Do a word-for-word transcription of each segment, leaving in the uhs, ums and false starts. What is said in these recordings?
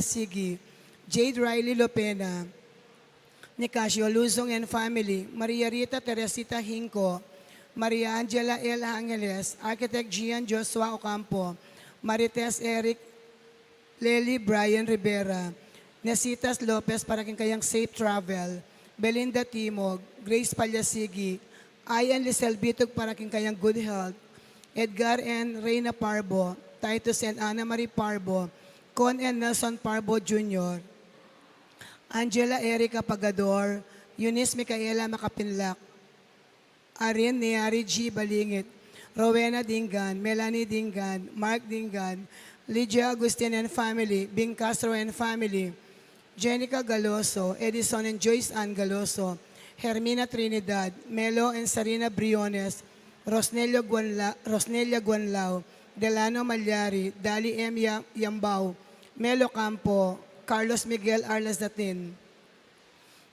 Sigi, Jade Riley Lopena, Nicasio Luzon and family, Maria Rita Teresita Hinco, Maria Angela L. Angeles, Architect Gian Joshua Ocampo, Marites Eric, Lely Brian Rivera, Necitas Lopez para king kayang safe travel, Belinda Timog, Grace Palyasigi, Ian Liselbitog para king kayang good health, Edgar and Reina Parbo, Titus and Ana Marie Parbo, Con and Nelson Parbo Junior, Angela Erica Pagador, Eunice Micaela Macapinlac, Arin Neary G. Balingit, Rowena Dingan, Melanie Dingan, Mark Dingan, Lydia Agustin and family, Bing Castro and family, Jenica Galoso, Edison and Joyce Ann Galoso, Hermina Trinidad, Melo and Sarina Briones, Rosnelia Guanla-, Rosnelia Guanlao, Delano Malyari, Dali M. Ya-, Yambao, Melo Campo, Carlos Miguel Arlazatin.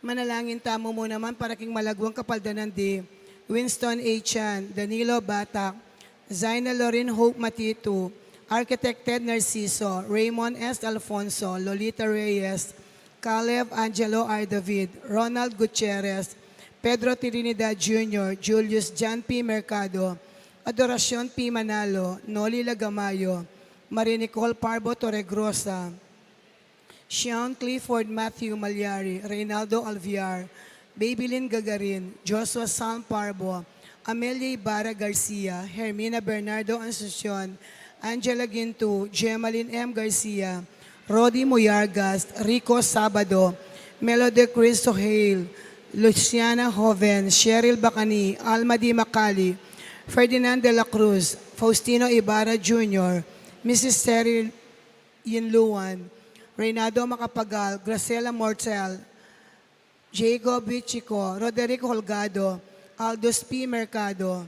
Manalangin tamu mu naman para king malagwang kapaldanan di Winston A. Chan, Danilo Batak, Zaina Loren Hope Matitu, Architect Ted Narciso, Raymond S. Alfonso, Lolita Reyes, Caleb Angelo R. David, Ronald Gutierrez, Pedro Trinidad Junior, Julius John P. Mercado, Adoracion P. Manalo, Noli Lagamayo, Marie Nicole Parbo Torregrosa, Sean Clifford Matthew Malyari, Reynaldo Alviar, Babylin Gagarin, Joshua Sam Parbo, Amelia Ibarra Garcia, Hermina Bernardo Asuncion, Angela Gintu, Gemalyn M. Garcia, Rodi Muyargas, Rico Sabado, Melody Cristo Hale, Luciana Joven, Cheryl Bacani, Alma D. Macali, Ferdinand de la Cruz, Faustino Ibarra Junior, Missus Cheryl Yinluan, Reynaldo Macapagal, Graciela Mortel, Jacob Wichico, Roderick Holgado, Aldous P. Mercado,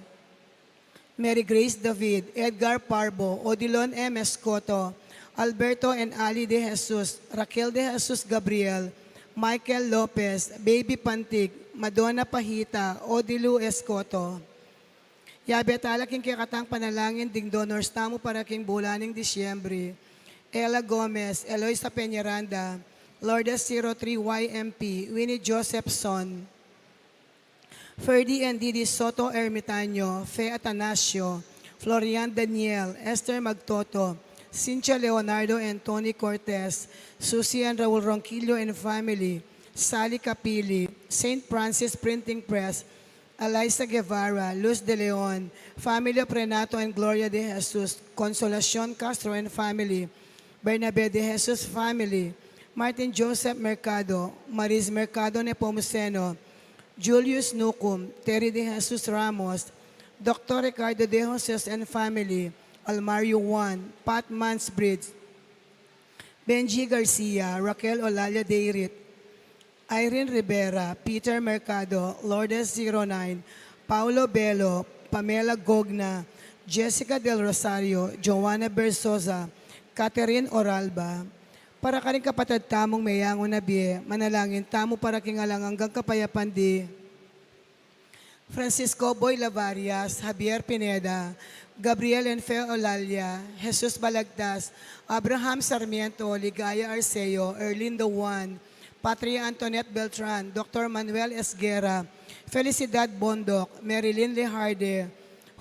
Mary Grace David, Edgar Parbo, Odilon M. Escoto, Alberto and Ali de Jesus, Raquel de Jesus Gabriel, Michael Lopez, Baby Pantig, Madonna Pahita, Odilu Escoto. Yabe tala king kekatang panalangin ding donors tamu para king bulan ning Disyembre. Ella Gomez, Eloisa Peñaranda, Lourdes zero three Y M P, Winnie Josephson, Ferdy and Didi Soto Ermitaño, Fe Atanasio, Florian Daniel, Esther Magtoto, Cynthia Leonardo and Tony Cortez, Susie and Raul Ronquillo and family, Sally Capili, Saint Francis Printing Press, Eliza Guevara, Luz de Leon, family of Renato and Gloria de Jesus, Consolacion Castro and family, Bernabe de Jesus family, Martin Joseph Mercado, Maris Mercado Nepomuceno, Julius Nucum, Terry de Jesus Ramos, Doctor Ricardo de Jesus and family, Almario Juan, Pat Mansbridge, Benji Garcia, Raquel Olalia Deirit, Irene Rivera, Peter Mercado, Lourdes zero nine, Paulo Bello, Pamela Gogna, Jessica Del Rosario, Joanna Bersosa, Catherine Oralba. Para karing kapatad tamung meyangu na bie, manalangin tamu para king alang anggang kapayapan di Francisco Boy Lavarias, Javier Pineda, Gabriel and Fe Olalia, Jesus Balagtas, Abraham Sarmiento, Ligaya Arceo, Erlindo Juan, Patria Antoinette Beltran, Doctor Manuel Esguerra, Felicidad Bondoc, Marilyn Lejarde,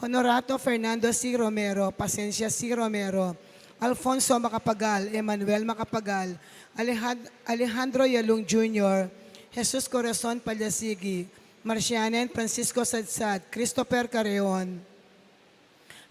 Honorato Fernando C. Romero, Pasencia C. Romero, Alfonso Macapagal, Emmanuel Macapagal, Alejad-, Alejandro Yalung Junior, Jesus Corazon Palyasigi, Marciana and Francisco Sadsad, Christopher Carreon,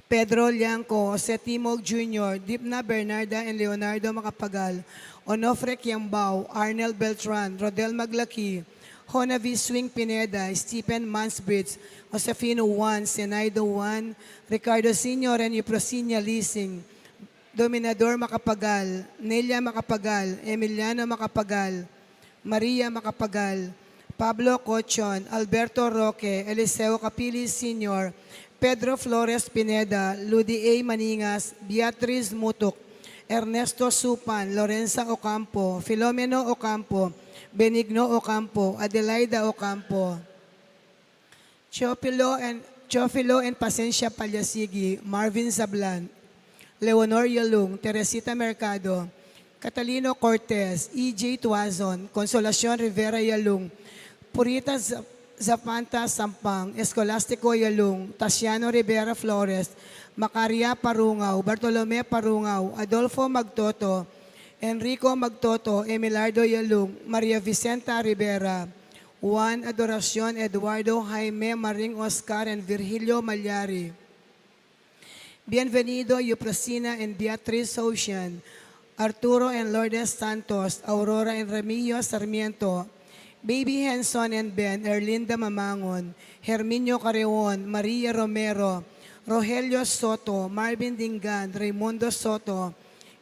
Pedro Liangco, Jose Timog Junior, Dipna Bernarda and Leonardo Macapagal, Onofre Kiambao, Arnel Beltran, Rodel Maglaki, Honavi Swing Pineda, Stephen Mansbridge, Josefino Juan, Senaido Juan, Ricardo Senior and Euprosinia Lising, Dominador Macapagal, Nelia Macapagal, Emiliano Macapagal, Maria Macapagal, Pablo Cochon, Alberto Roque, Eliseo Capili Senior, Pedro Flores Pineda, Ludi A. Maningas, Beatriz Mutuk, Ernesto Supan, Lorenza Ocampo, Filomeno Ocampo, Benigno Ocampo, Adelaida Ocampo, Teofilo and, Teofilo and Pasencia Palyasigi, Marvin Sablan, Leonor Yalung, Teresita Mercado, Catalino Cortez, E J Tuazon, Consolacion Rivera Yalung, Purita Z-, Zapanta Sampang, Escolastico Yalung, Tasiano Rivera Flores, Macaria Parungao, Bartolome Parungao, Adolfo Magtoto, Enrico Magtoto, Emilardo Yalung, Maria Vicenta Rivera, Juan Adoracion, Eduardo Jaime, Maring Oscar, and Virgilio Malyari. Bienvenido, Euprosina and Beatriz Ocean, Arturo and Lourdes Santos, Aurora and Remigio Sarmiento, Baby Henson and Ben, Erlinda Mamangon, Herminio Carreon, Maria Romero, Rogelio Soto, Marvin Dingan, Raimundo Soto,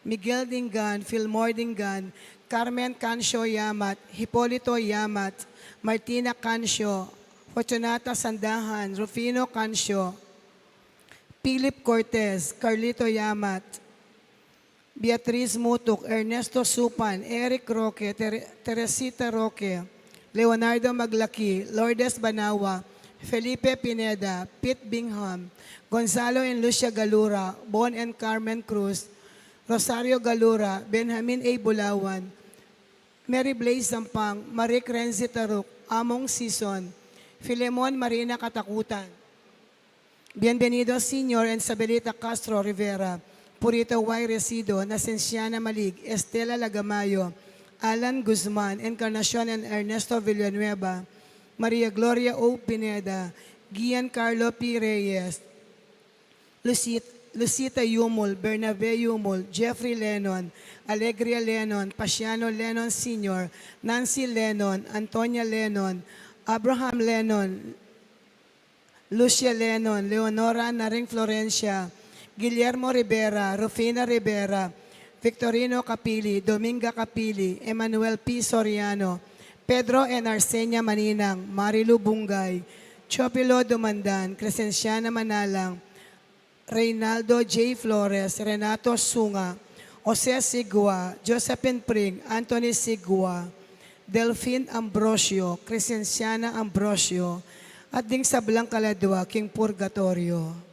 Miguel Dingan, Filmor Dingan, Carmen Cancio Yamat, Hipolito Yamat, Martina Cancio, Fortunata Sandahan, Rufino Cancio, Philip Cortez, Carlito Yamat, Beatriz Mutuk, Ernesto Supan, Eric Roque, Tere-, Teresita Roque, Leonardo Maglaki, Lourdes Banawa, Felipe Pineda, Pete Bingham, Gonzalo and Lucia Galura, Bon and Carmen Cruz, Rosario Galura, Benjamin A. Bulawan, Mary Blaze Zampang, Maric Renzi Taruk, Among Sison, Filemon Marina Katakutan. Bienvenido Senior and Sabelita Castro Rivera, Purita Y Resido, Nacenciana Malig, Estela Lagamayo, Alan Guzman, Encarnacion and Ernesto Villanueva, Maria Gloria O. Pineda, Gian Carlo P. Reyes, Lucit-, Lucita Yumul, Bernabe Yumul, Jeffrey Lennon, Alegria Lennon, Pasiano Lennon Senior, Nancy Lennon, Antonia Lennon, Abraham Lennon, Lucia Lennon, Leonora Naring Florencia, Guillermo Rivera, Rufina Rivera, Victorino Capili, Dominga Capili, Emmanuel P. Soriano, Pedro and Arsenia Maninang, Marilu Bungay, Chopilo Dumandan, Crescenciana Manalang, Reynaldo J. Flores, Renato Sunga, Jose Sigua, Josephine Pring, Anthony Sigua, Delfin Ambrosio, Crescenciana Ambrosio, at ding sablang kaladua king purgatorio.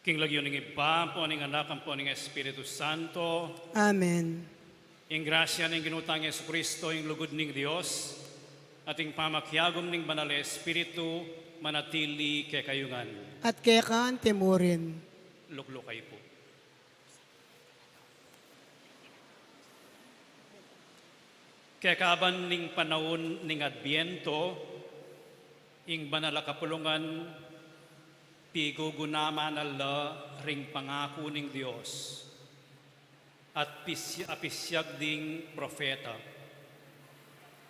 King lagyu ning Ibpa, ampo ning Anak, ampo ning Espiritu Santo. Amen. Ing grasya ning Ginu tang Jesucristo, ing lugud ning Dios, at ing pamakiagum ning Banal a Espiritu, manatili kekayu ngan. At keka naman murin. Lukluk kayu pu. Kekaban ning panaun ning Adbiento, ing banal a kapulungan, pigugunaman na la ring pangaku ning Dios at pis-, a pisyag ding propeta.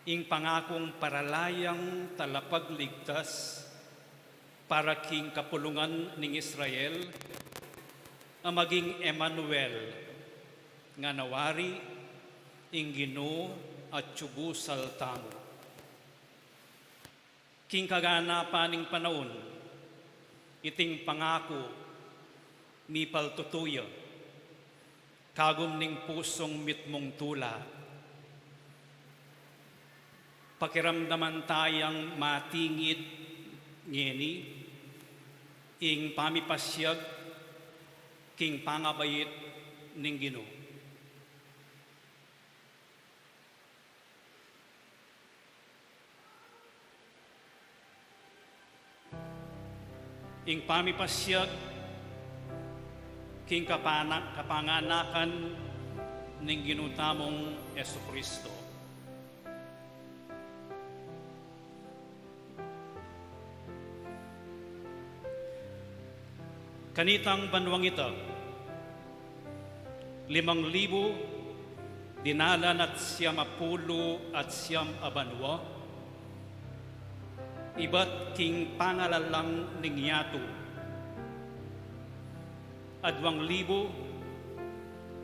Ing pangakung paralayang talapagligtas para king kapulungan ning Israel, a maging Emmanuel, ngana wari, ing Ginu atyu busal tamu. King kaganapan ning panaun, iting pangaku mipaltutu ya, kagum ning pusung mitmung tula. Pakiramdaman tayang matingid ngeni ing pamipasyag king pangabait ning Ginu. Ing pamipasyag king kapana-, kapanganakan ning Ginu tamung Jesucristo. Kanitang banuang ita, limang libu, dinalan at siyam a pulu at siyam a banua, ibat king pangalalang ning yatu. Aduang libu,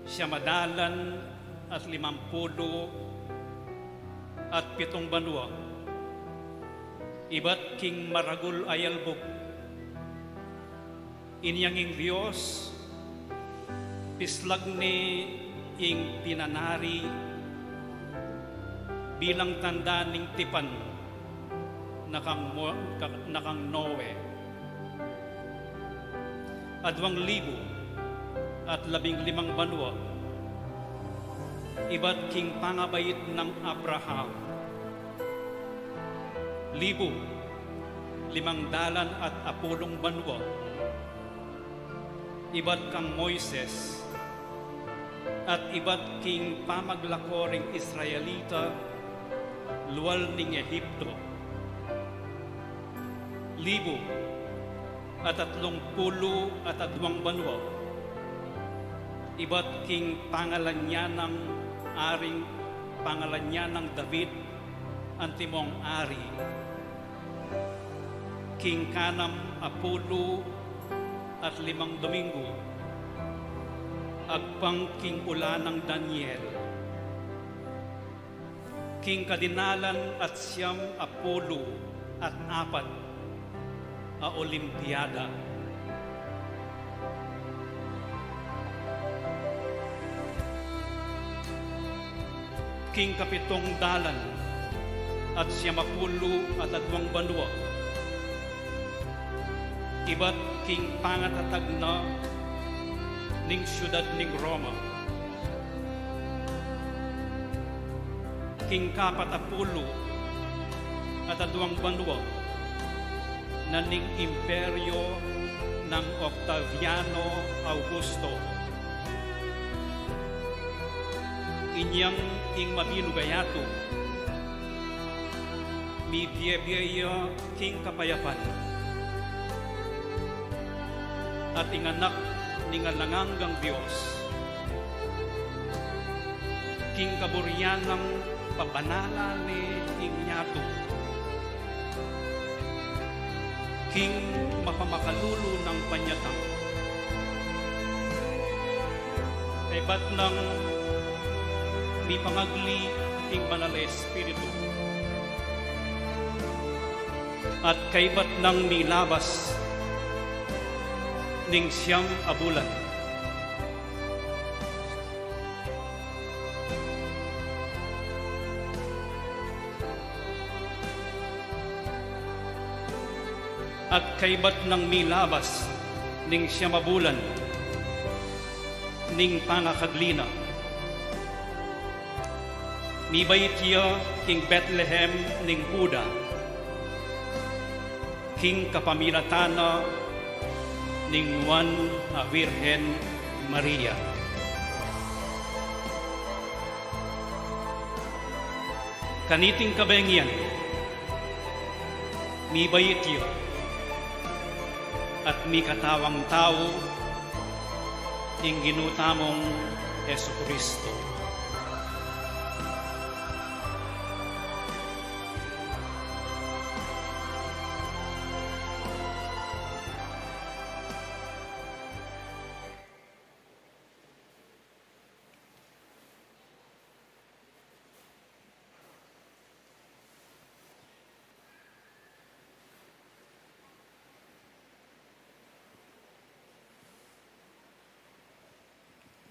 siyam a dalan at limampulu at pitung banua, ibat king maragul a yalbug. Inyang ing Dios, pislag ne ing pinanari bilang tanda ning tipan na kang Mo-, ka-, na kang Noe. Aduang libu at labing limang banua, ibat king pangabait nang Abraham. Libu, limang dalan at apulung banua, ibat kang Moises, at ibat king pamaglako ring Israelita lual ning Egipto. Libu at atlung pulu at aduang banua, ibat king pangalan ya nang aring, pangalan ya nang David, antimong ari. King kanam a pulu at limang Dominggu, agpang king ula nang Daniel. King kadinalan at siyam a pulu at apat a Olimpiada. King kapitung dalan at siyam a pulu at aduang banua, ibat king pangatatag na ning siudad ning Roma. King kapat a pulu at aduang banua na ning imperyo nang Octaviano Augusto. Inyang ing mabilug a yatu, mibie-bie ya king kapayapan. At ing Anak ning Alang Anggang Dios, king kaburian nang pabanalan ne ing yatu, king mapamakalulu nang panyatang. Kaybat nang mipangagli ing Banal a Espiritu, at kaybat nang milabas ning siyam a bulan, at kaybat nang milabas ning siyam a bulan ning pangakagli na, mibait ya king Betlehem ning Juda, king kapamilatan na ning nuan a Virgen Maria. Kaniting kabeng yan, mibait ya at mikatawang tau ing Ginu tamung Jesucristo.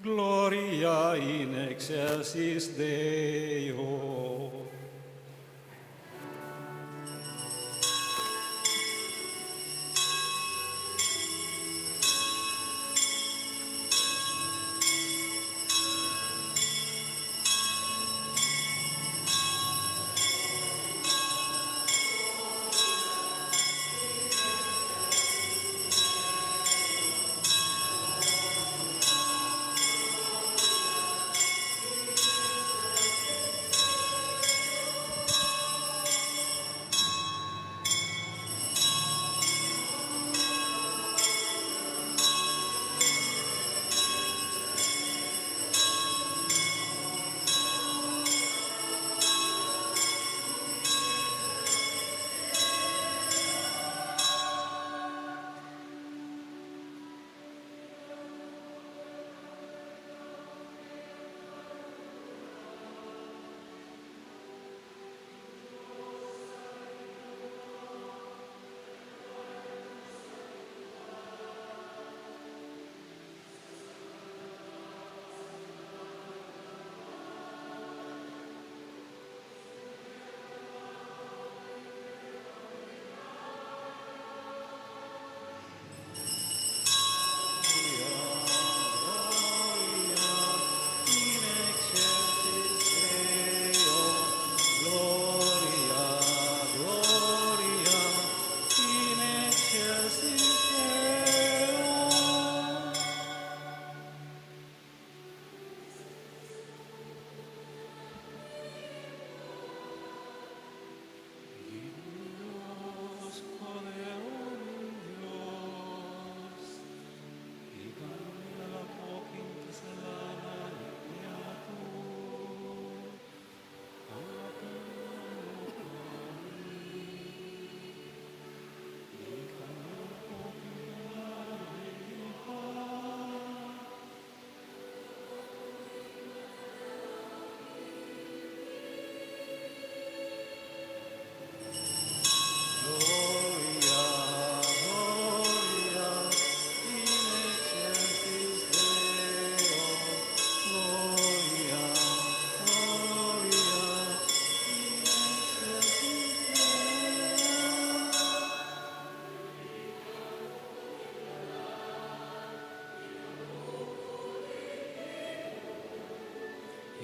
Gloria in excelsis Deo.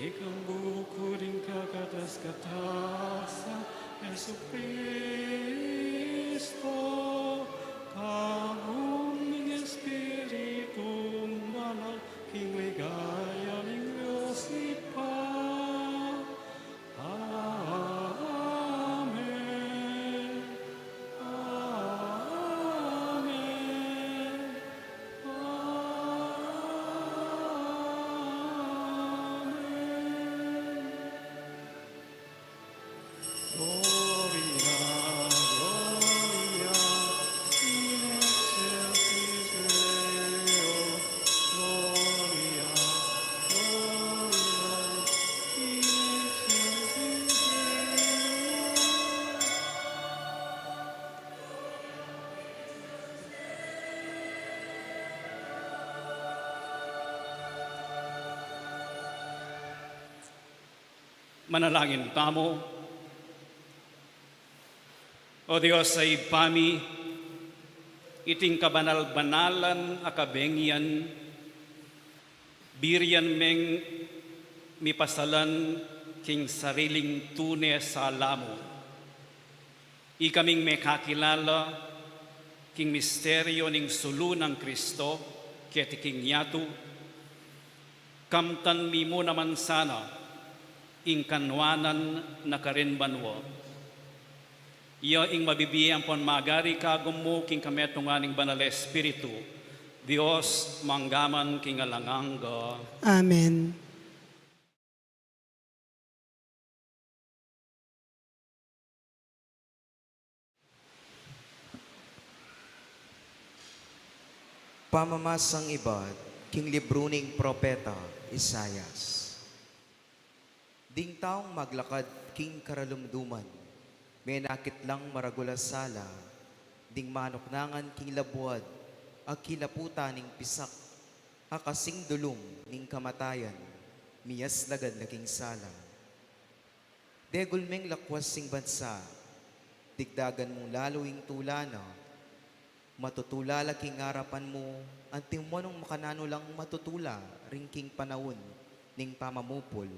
Ikang buku ding kakatas-katasan, Jesucristo, kabud ning Espiritu Banal, king ligaya ning Dios Ibpa. Amen. Amen. Amen. Gloria, Gloria in excelsis Deo. Gloria, Gloria in excelsis Deo. Manalangin tamu. O Dios a Ibpa mi, Iting kabanal-banalan a kabengian, birian meng mipasalan king sariling tune sala mu. Ikaming mekakilala king misteryo ning sulu nang Kristo keti king yatu, kamtan mi mu naman sana ing kanwanan na karin banua. Iya ing mabibie ampon magari kagum mu king kametungan ning Banal a Espiritu, Dios mangga man king alang angga. Amen. Pamamasang ibat king libru ning propeta Isaias. Ding taung maglakad king karalumduman, menakit lang maragul a sala, ding manuknangan king labuad, a kilaputan ning pisak, a kasing dulung ning kamatayan, miyaslagan na king sala. Degul meng lakwas ing bansa, digdagan mung lalu ing tula na, matutula la king arapan mu, antimong makananu lang matutula ring king panaun ning pamamupul,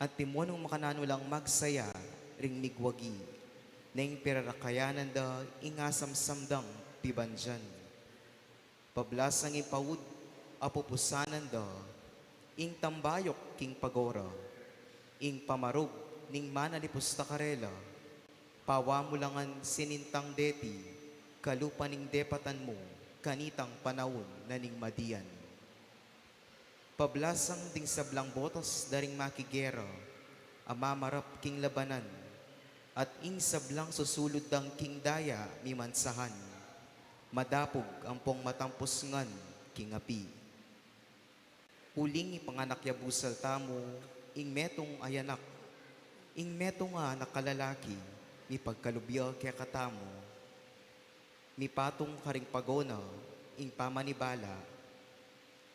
antimong makananu lang magsaya ring migwagi, neng pirarakayanan da ing asamsam dang pibandian. Pablasang ing paud, apupusanan da, ing tambayuk king pagora, ing pamarug ning manalipus da karela, pawamulangan sinintang deti, kalupa ning depatan mu, kanitang panaun na ning madian. Pablasang ding sablang botas da ring makigera, a mamarap king labanan, at ing sablang susulud dang king daya mimansahan, madapug ampong matampus ngan king api. Uling ipanganak ya busal tamu ing metung a anak, ing metung a anak a lalaki, mipagkalub ya kekatamu. Mipatung karing pago na ing pamanibala,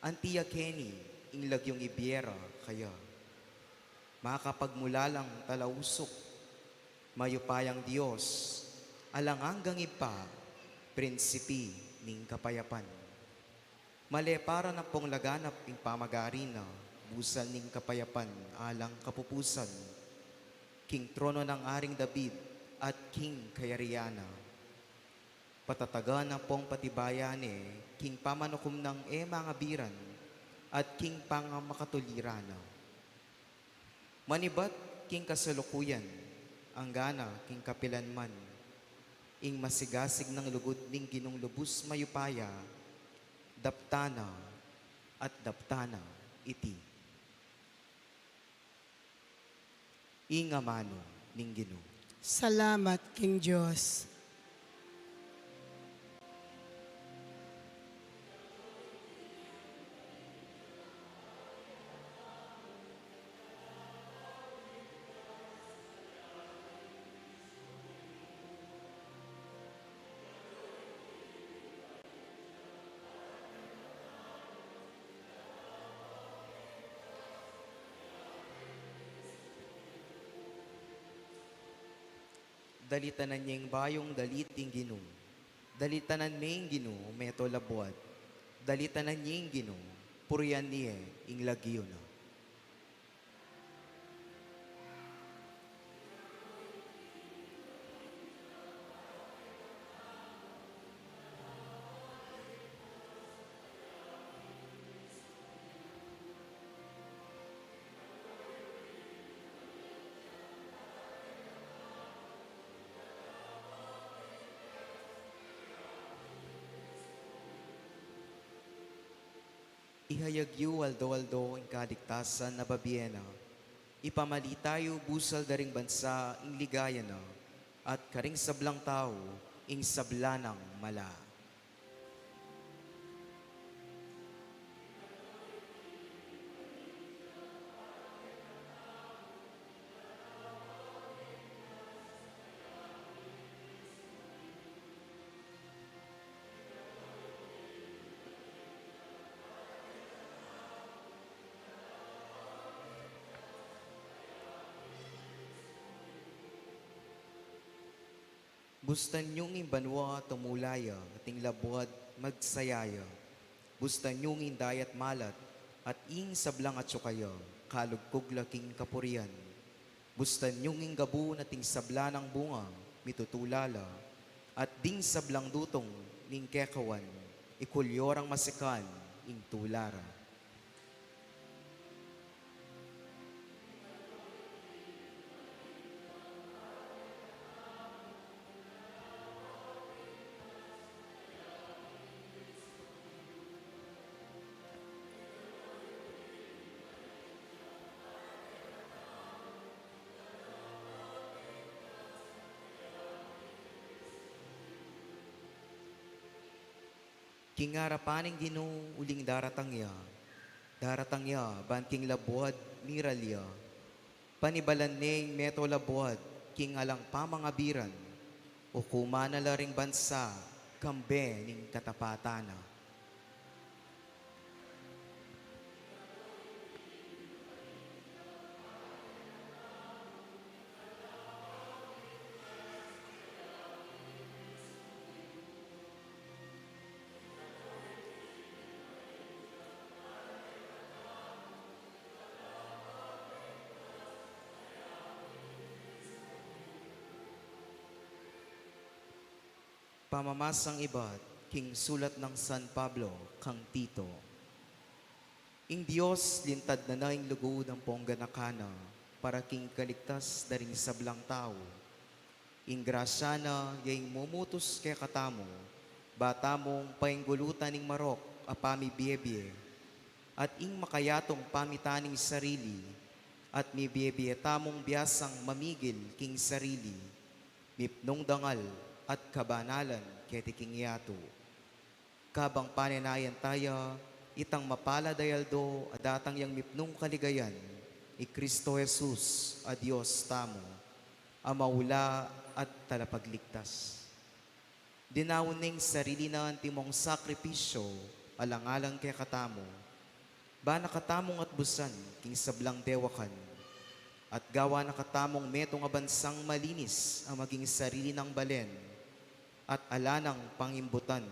anti ya keni ing lagyung ibie ra kaya. Makapagmulalang talausuk, mayupayang Dios, alang anggang Ibpa, Prinsipi ning kapayapan. Maleparan ampong laganap ing pamagari na, busal ning kapayapan alang kapupusan, king trono nang Aring David at king kayarian na. Patatagan ampong patibayan ne king pamanukum nang e mangabiran at king pangamakatuliran na. Manibat king kasalukuyan, anggana king kapilanman, ing masigasig nang lugud ning Ginung lubus mayupaya, daptan na at daptan na iti. Ing amanu ning Ginu. Salamat king Dios. Dalitanan ye ing bayung dalit ing Ginu. Dalitanan me ing Ginu, meto labuad. Dalitanan ye ing Ginu, purian ye ing lagyu na. Ihayag yu aldo-aldo ing kaligtasan a bibie na. Ipamalita yu busal da ring bansa ing ligaya na, at karing sablang tau ing sabla nang mala. Bustan yu ing banua tumula ya, at ing labuad magsaya ya. Bustan yu ing dayat malat, at ing sablang atsu kaya, kalugkug la king kapurian. Bustan yu ing gabun at ing sabla nang bunga mitutula la, at ding sablang dutung ning kekawan, ikul yu rang masikan ing tula ra. King arapan ning Ginu uling daratang ya, daratang ya ban king labuad miralya. Panibalan ne ing meto labuad king alang pamangabiran, ukuman na la ring bansa kambe ning katapatan na. Pamamasang ibat king sulat nang San Pablo kang Tito. Ing Dios lintad na na ing lugud ampong ganaka na para king kaligtas da ring sablang tau. Ing grasya na ya ing mumutus kekatamu, ba tamung painggulutan ning marok a pamibiebie, at ing makayatung pamitan ning sarili, at mibiebie tamung biasang mamigil king sarili, mipnung dangal at kabanalan keti king yatu. Kabang panenayan ta ya, itang mapalad a aldo a datang yang mipnung kaligayan, i Cristo Jesus a Dios tamu, a maula at talapagligtas. Dinaun ne ing sarili na antimong sakripisyo, alang-alang kekatamu, ba na katamung atbusan king sablang dewakan, at gawa na katamung metung a bansang malinis a maging sarili nang balen, at ala nang pangimbutan,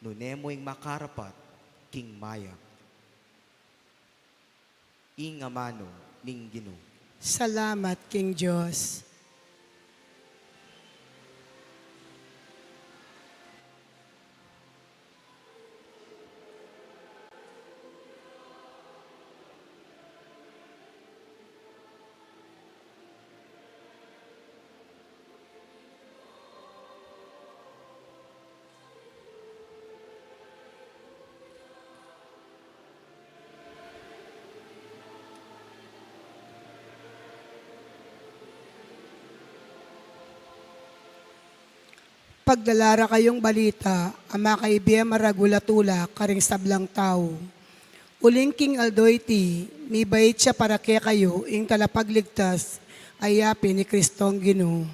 nune mu ing makarapat king mayap. Ing amanu ning Ginu. Salamat king Dios. Pagdala ra kayung balita a makaibie maragul a tula karing sablang tau. Uling king aldo iti, mibait ya para kekayu ing talapagligtas a yapin i Kristong Ginu.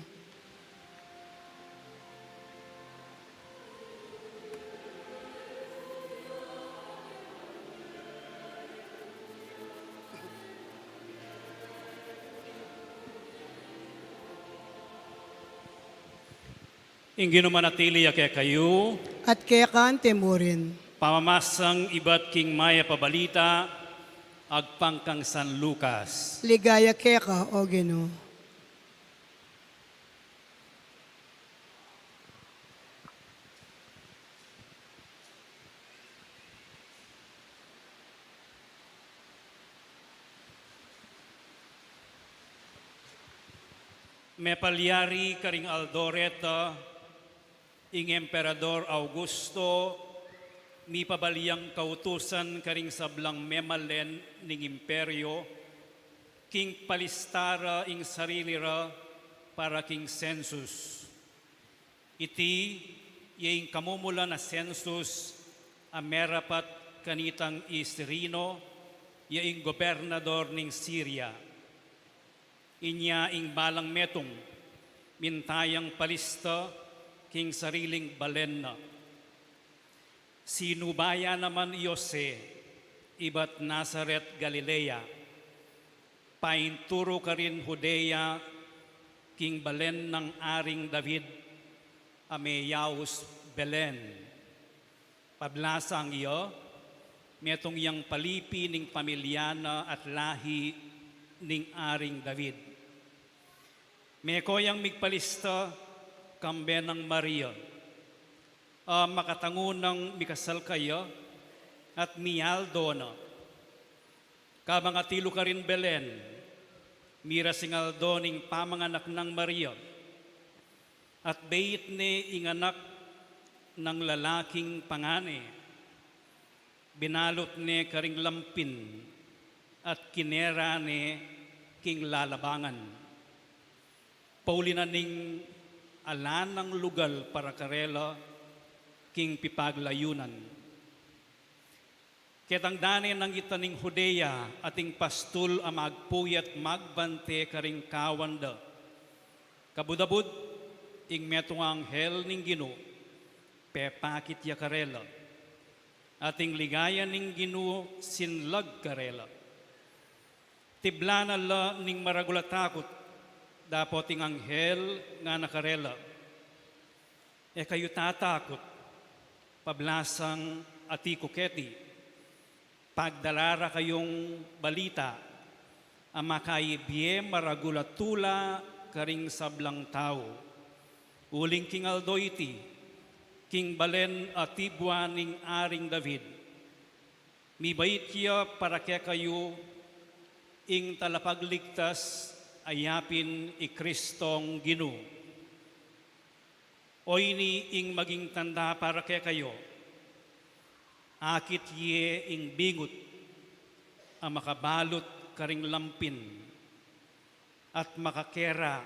Ing Ginu manatili ya kekayu. At keka mu rin. Pamamasang ibat king mayap a balita agpang kang San Lucas. Ligaya keka, O Ginu. Mepalyari karing aldo reta, ing Emperador Augusto mipabalyang kautusan karing sablang memalen ning imperio, king palista ra ing sarili ra para king sensus. Iti ya ing kamumulan a sensus a merapat kanitang i Sirino, ya ing gobernador ning Siria. Inya ing balang metung, minta yang palista king sariling balen na. Sinuba ya naman i Jose ibat Nazaret, Galilea, painturu karin Judea, king balen nang Aring David, A meyaus Belen. Pablasang iya, metung yang palipi ning pamilya na at lahi ning Aring David. Meko yang migpalista kambe nang Maria, a makatangu nang mikasal kaya, at mialdo na. Kabang atilu karin Belen, miras ing aldo ning pamanganak nang Maria, at beit ne ing anak nang lalaking pangane, binalut ne karing lampin, at kinera ne king lalabangan. Pauli na ning ala nang lugal para karela king pipaglayunan. Ketang dane nang ita ning Judea, ating pastul a magpuyat magbante karing kawan da. Kabud-abud, ing metung a anghel ning Ginu pepakit ya karela, at ing ligaya ning Ginu sinlag karela. Tiblan na la ning maragul a takut, dapot ing anghel ngana karela, "E kayu tatakut, pablasang ati ku keti. Pagdala ra kayung balita a makaibie maragul a tula karing sablang tau. Uling king aldo iti, king balen a tibwa ning Aring David, mibait ya para kekayu ing Talapagligtas a yapin i Kristong Ginu. Oyni ing maging tanda para kekayu: akit ye ing bingut a makabalut karing lampin at makakera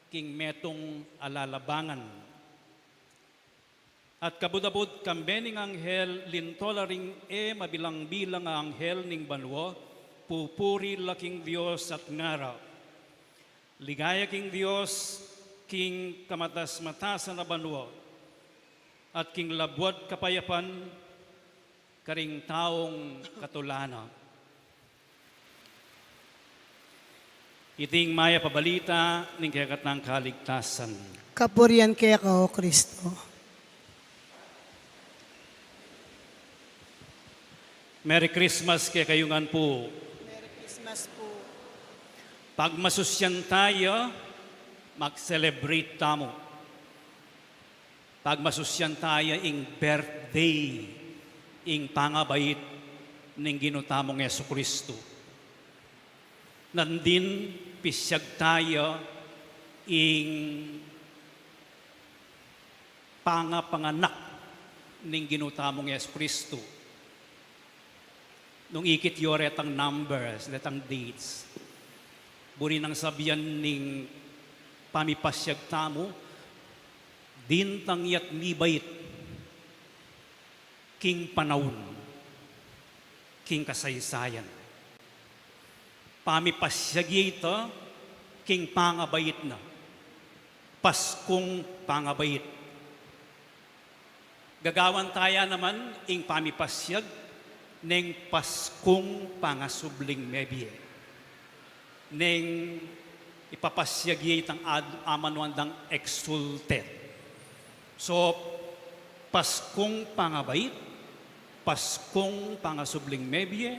king metung a lalabangan." At kabud-abud kambe ning anghel, linto la ring e mabilang-bilang a anghel ning banua, pupuri la king Dios at ngara, "Ligaya king Dios king kamatas-matasan a banua, at king labuad kapayapan karing taung katula na." Iti ing mayap a balita ning kekatang kaligtasan. Kapurian keka, O Kristo. Merry Christmas kekayu ngan pu. Merry Christmas pu. Pagmasusyan taya, mag-celebrate tamu. Pagmasusyan taya ing birthday, ing pangabait ning Ginu tamung Jesucristo. Nandin pisyag taya ing pangapanganak ning Ginu tamung Jesucristo. Nung ikit yu retang numbers, retang dates, buri nang sabian ning pamipasyag tamu, dintang ya't mibait king panaun, king kasaysayan. Pamipasyag ya ita king pangabait na, Paskung pangabait. Gagawan taya naman ing pamipasyag neng Paskung pangasubling mebie, neng ipapasyag ya itang ad-, amanuan dang exultet. So, Paskung pangabait, Paskung pangasubling mebie,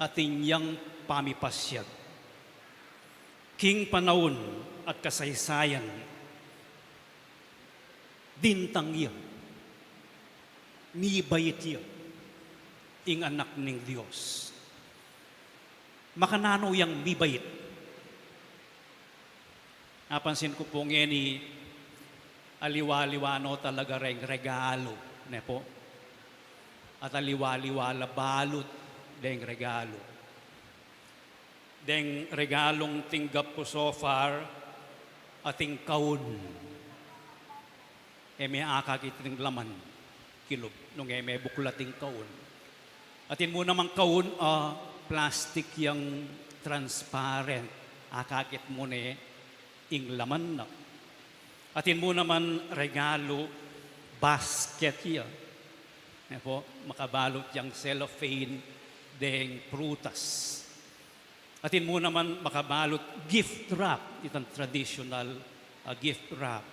atin yang pamipasyag. King panaun at kasaysayan, dintang ya, mibait ya ing Anak ning Dios. Makananu yang mibait? Napansin ku pu ngeni, aliwa-liwa no talaga reng regalo, ne pu? At aliwa-liwa la balut deng regalo. Deng regalung tinggap ku so far, ating kaun. E me akakit ing laman, kilub, nung e me buklat ing kaun. Atin mu naman kaun, ah, plastic yang transparent, akakit mu ne ing laman na. Atin mu naman regalo, basket ya. Ne pu, makabalut yang cellophane deng prutas. Atin mu naman makabalut gift wrap, itang traditional, ah, gift wrap.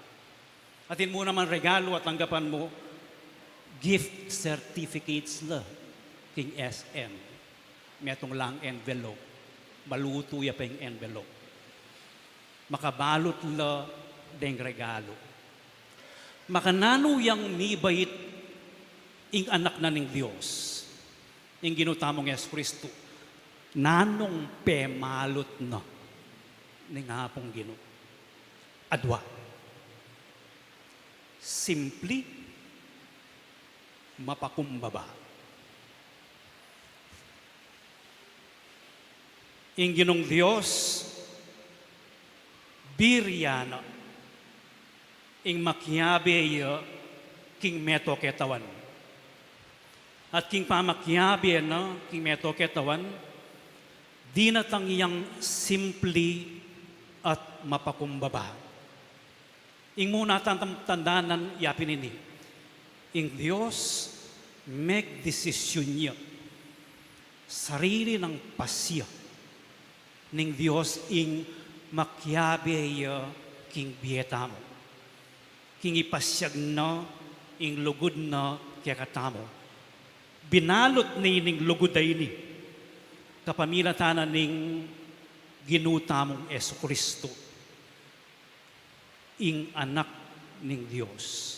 Atin mu naman regalu a tanggapan mu, gift certificates la king S M. Metung lang envelope. Malutu ya pa ing envelope. Makabalut la deng regalu. Makananu yang mibait ing Anak na ning Dios, ing Ginu tamung Jesucristo? Nanung pemalut na ning Apung Ginu? Adua. Simpli, mapakumbaba. Ing Ginung Dios, biri ya na ing makiabe ya king meto ketawan. At king pamakiabe na king meto ketawan, dinatang yang simpli at mapakumbaba. Ing mu nang tandanan ya pin ini, ing Dios, megdesisyun ya, sarili nang pasya ning Dios ing makiabe ya king bie tamu, king ipasyag na ing lugud na kekatamu. Binalut ne ning lugud a ini kapamilatan na ning Ginu tamung Jesucristo, ing Anak ning Dios,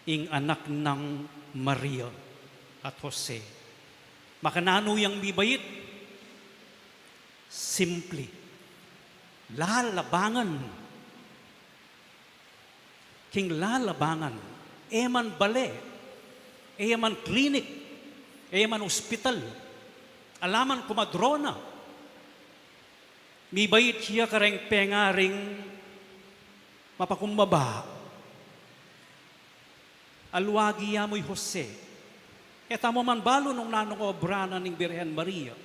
ing Anak nang Maria at Jose. Makananu yang mibait? Simpli. Lalabangan. King lalabangan, e man bale, e man klinik, e man ospital, ala man komadrona. Mibait ya kareng pengaring mapakumbaba. Aluagi ya mu i Jose. E tamu man balu nung nanung obra na ning Birhen Maria.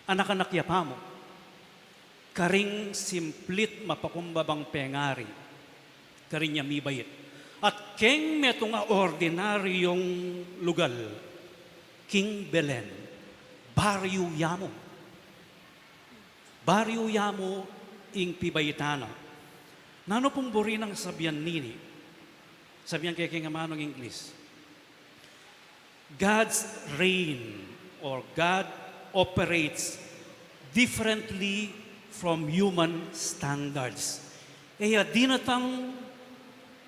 Anak-anak ya pamu. Karing simplit mapakumbabang pengari, karin ya mibait. At keng metung a ordinaryong lugal, king Belen, baryu ya mu. Baryu ya mu ing pibaitan na. Nanu pung buri nang sabian nini? Sabian ke king amanung Ingles, God's reign or God operates differently from human standards. E ya dinatang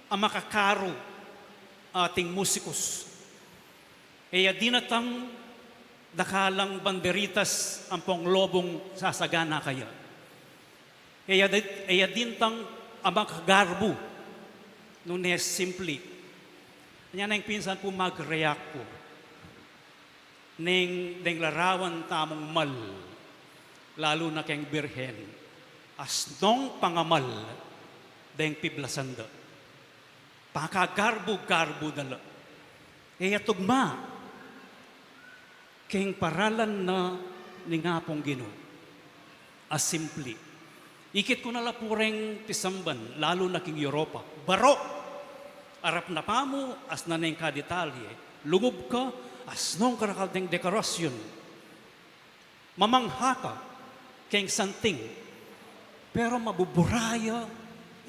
a makakaru ating musikus. E ya dinatang dakalang banderitas ampong lobung sasagana kaya. E ya di-, e ya dintang a makagarbu, nune simpli. Anya neng pinsan pu mag-react pu neng deng larawan tamung mal, lalu na keng Birhen, asnong pangamal deng piblasan da. Pakagarbu-garbu da la. E ya tugma keng paralan na ning Apung Ginu a simpli. Ikit ku na la pu reng pisamban, lalu na king Europa. Barok! Arap na pamu, asnan neng kadetalye. Lugub ka, asnong karakal deng dekorasyun. Mamangha ka keng santing, pero mabubura ya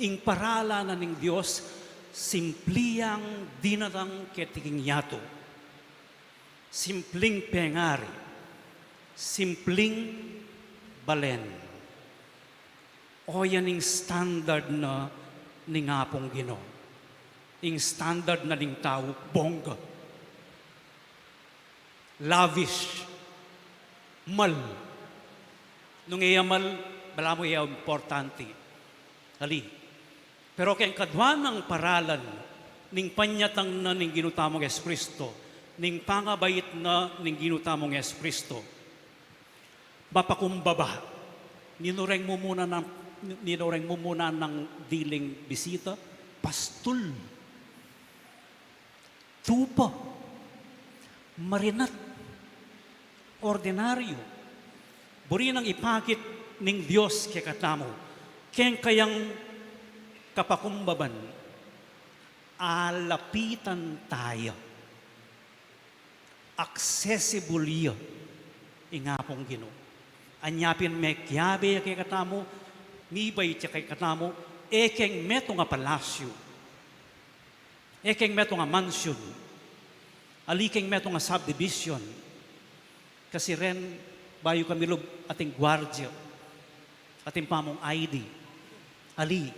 ing paralan na ning Dios, simpli yang dinatang keti king yatu. Simpling pengari, simpling balen. O, yan ing standard na ning Apung Ginu. Ing standard na ning tau, bongga, lavish, mal. Nung e ya mal, balamu e ya importanti. Ali. Pero keng kadwa nang paralan ning panyatang na ning Ginu tamung Jesucristo, ning pangabait na ning Ginu tamung Jesucristo, mapakumbaba. Ninu reng mumuna nang, ninu reng mumuna nang diling bisita? Pastul. Tupa, marinat, ordinaryu, buri nang ipakit ning Dios kekatamu, keng kayang kapakumbaban, alapitan taya, accessible ya ing Apung Ginu. Anya pin mekiabe ya kekatamu, mibait ya kekatamu, E keng metung a palasyu, e keng metung a mansion, ali keng metung a subdivision. Kasi ren, bayu kami lub ating guardia, ating pamung I D. Ali,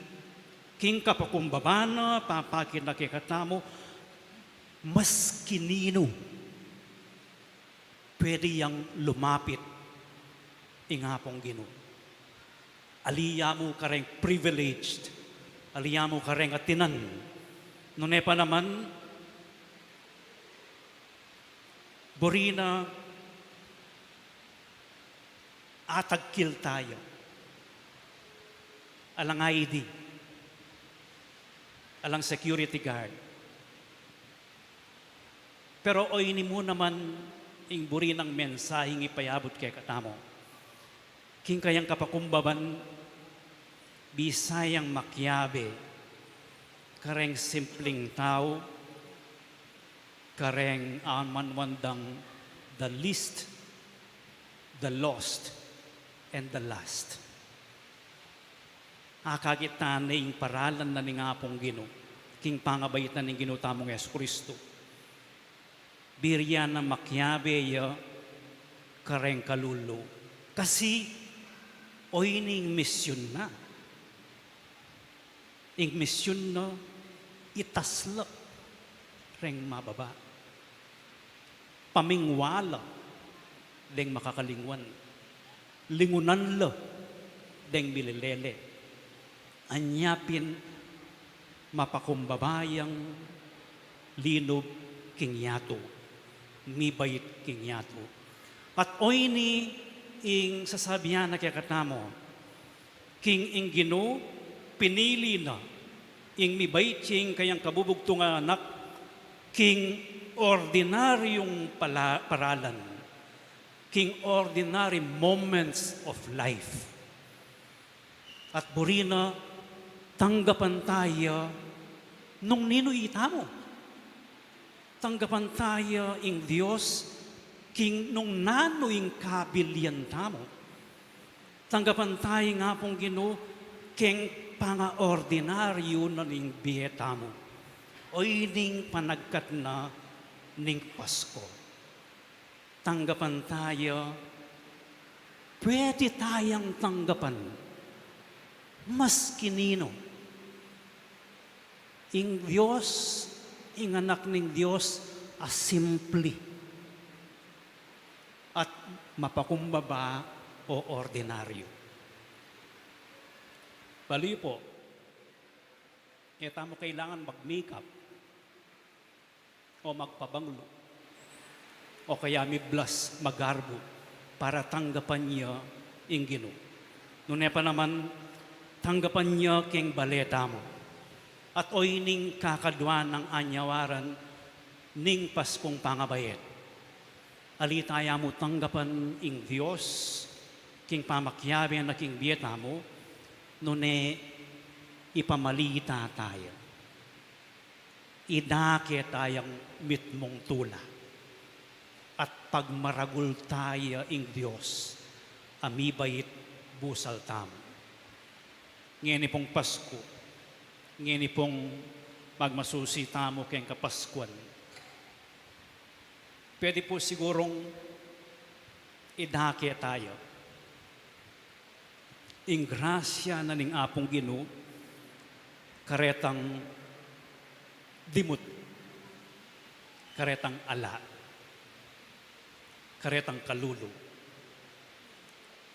king kapakumbaba na, papakit na kekatamu, maski ninu pwede yang lumapit ing Apung Ginu. Ali ya mu kareng privileged, ali ya mu kareng atinan. Nune pa naman, buri na atagkil taya. Alang I D, alang security guard. Pero oyni mu naman ing buri nang mensaheng ipayabut kekatamu. King kayang kapakumbaban, bisa yang makiabe kareng simpling tau, kareng amanwan dang the least, the lost, and the last. Akakit tane ing paralan na ning Apung Ginu king pangabait na ning Ginu tamung Jesucristo. Buri ya na makiabe ya kareng kalulu. Kasi oyni ing misyun na. Ing misyun na, itas la reng mababa, pamingwa la deng makakalingwan, lingunan la deng mililele. Anya pin mapakumbaba yang linub king yatu, mibait king yatu. At oyni ing sasabian na kekatamu, king ing Ginu pinili na ing mibait king kayang kabubugtung a anak king ordinaryung pala-, paralan, king ordinary moments of life. At buri na tanggapan taya nung ninu itamu. Tanggapan taya ing Dios king nung nanu ing kabilian tamu. Tanggapan taya ing Apung Ginu keng pangaordinaryu na ning bie tamu. Oyni ing panagkat na ning Pasko. Tanggapan taya, pwede tayang tanggapan maski ninu. Ing Dios, ing Anak ning Dios a simple at mapakumbaba o ordinaryu. Bale pu, e tamu kailangan mag-makeup o magpabanglo, o kaya miblas, magarbo, para tanggapan ya ing Ginu. Nune pa naman, tanggapan ya keng bale tamu. At oyni ing kakadwa nang anyawaran ning Paskung pangabait. Ali taya mu tanggapan ing Dios king pamakiabe na king bie tamu, nune ipamali taya. Idake tayang mitmung tula at pagmaragul taya ing Dios a mibait busal tamu. Ngeni pung Pasku, ngeni pung magmasusi tamu keng Kapaskuan, pwede pu sigurung idake taya ing grasya na ning Apung Ginu karetang dimut, karetang ala, karetang kalulu.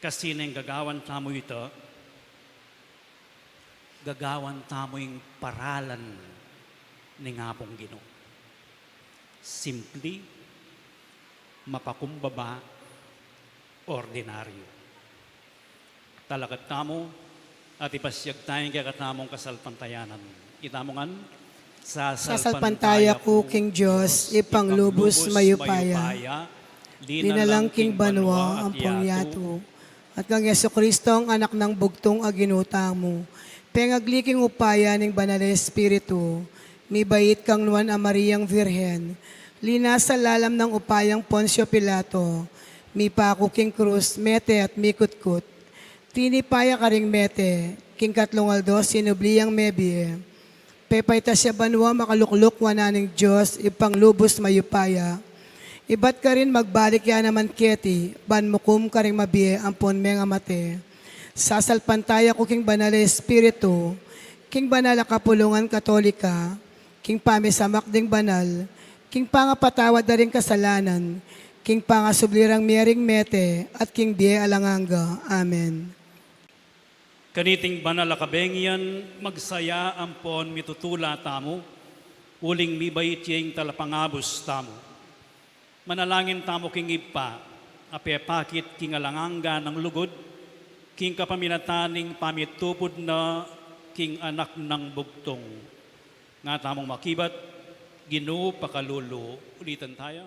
Kasi neng gagawan tamu ita, gagawan tamu ing paralan ning Apung Ginu. Simple, mapakumbaba, ordinaryu. Talakad tamu at ipasyag taya ing kekatamung kasalpantayanan. Itamu ngan, sasalpantaya ku king Dios, Ibpang lubus mayupaya, linalang king banua ampong yatu, at kang Jesucristo, ing Anak nang bugtung a Ginu tamu, pengagli king upaya ning Banal a Espiritu, mibait kang Nuan a Mariang Virgen, linasa lalam nang upayang Poncio Pilato, mipaku king krus, mete at mikutkut. Tinipa ya karing mete, King katlung aldo, sinubli yang mebie. Pepaitas ya banua, makalukluk wanan ning Dios, Ibpang lubus mayupaya. Ibat karin magbalik ya naman keti, ban mukum karing mabie ampon mengamate. Sasalpantaya ku king Banal a Espiritu, king banal a kapulungan Katolika, king pamisamak ding banal, king pangapatawad da ring kasalanan, king pangasubli rang mie ring mete, at king bie alang angga. Amen. Kaniting banal a kabengian, magsaya ampon mitutula tamu, uling mibait ya ing talapangabus tamu. Manalangin tamu king Ibpa, a pepakit king alang angga nang lugud, king kapamilatan ning pamitupud na king Anak nang Bugtung. Nga tamung makibat, Ginu pakalulu. Ulitan taya.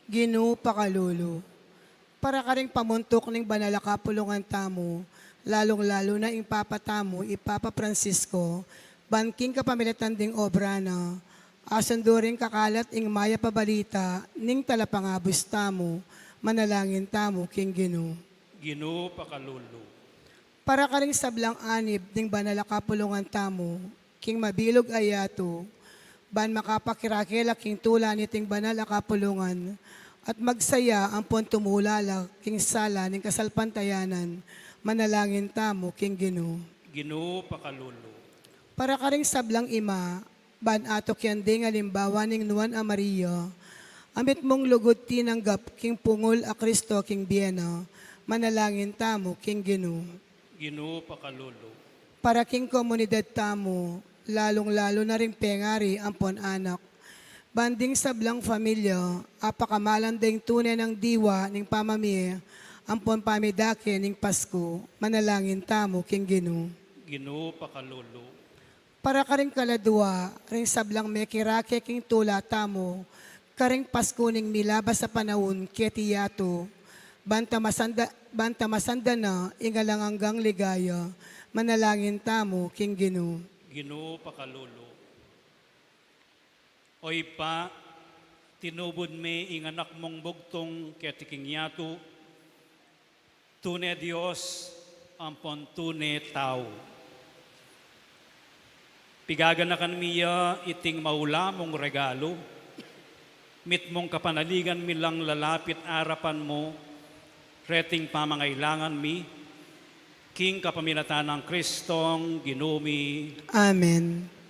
Ginu pakalulu. Para karing pamuntuk ning banal a kapulungan tamu, lalung-lalu na ing Papa tamu, i Papa Francisco, ban king kapamilatan ding obra na, asundu ring kakalat ing mayap a balita ning talapangabus tamu, manalangin tamu king Ginu. Ginu pakalulu. Para karing sablang anib ning banal a kapulungan tamu, king mabilug a yatu, ban makapakirake la king tula niting banal a kapulungan, at magsaya ampon tumula la king sala ning kasalpantayanan, manalangin tamu king Ginu. Ginu pakalulu. Para karing sablang ima, ban atukyan ding alimbawa ning Nuan a Maria, a mitmung lugud tinanggap king pungul a Kristo king bie na, manalangin tamu king Ginu. Ginu pakalulu. Para king komunidad tamu, lalung-lalu na ring pengari ampon anak, ban ding sablang familia, apakamalan ding tune nang diwa ning pamamie ampon pamidake ning Pasku, manalangin tamu king Ginu. Ginu pakalulu. Para karing kaladua, ring sablang mekirake king tula tamu, karing Pasku ning milabas a panaun keti yatu, ban ta masanda-, ban ta masanda na ing alang anggang ligaya, manalangin tamu king Ginu. Ginu pakalulu. O Ibpa, tinubud me ing Anak mung Bugtung keti king yatu, tune Dios ampon tune tau. Pigaganakan mi ya iting maula mung regalu, mitmung kapanaligan mi lang lalapit arapan mu, reting pamangailangan mi, king kapamilatan nang Kristong Ginu mi. Amen.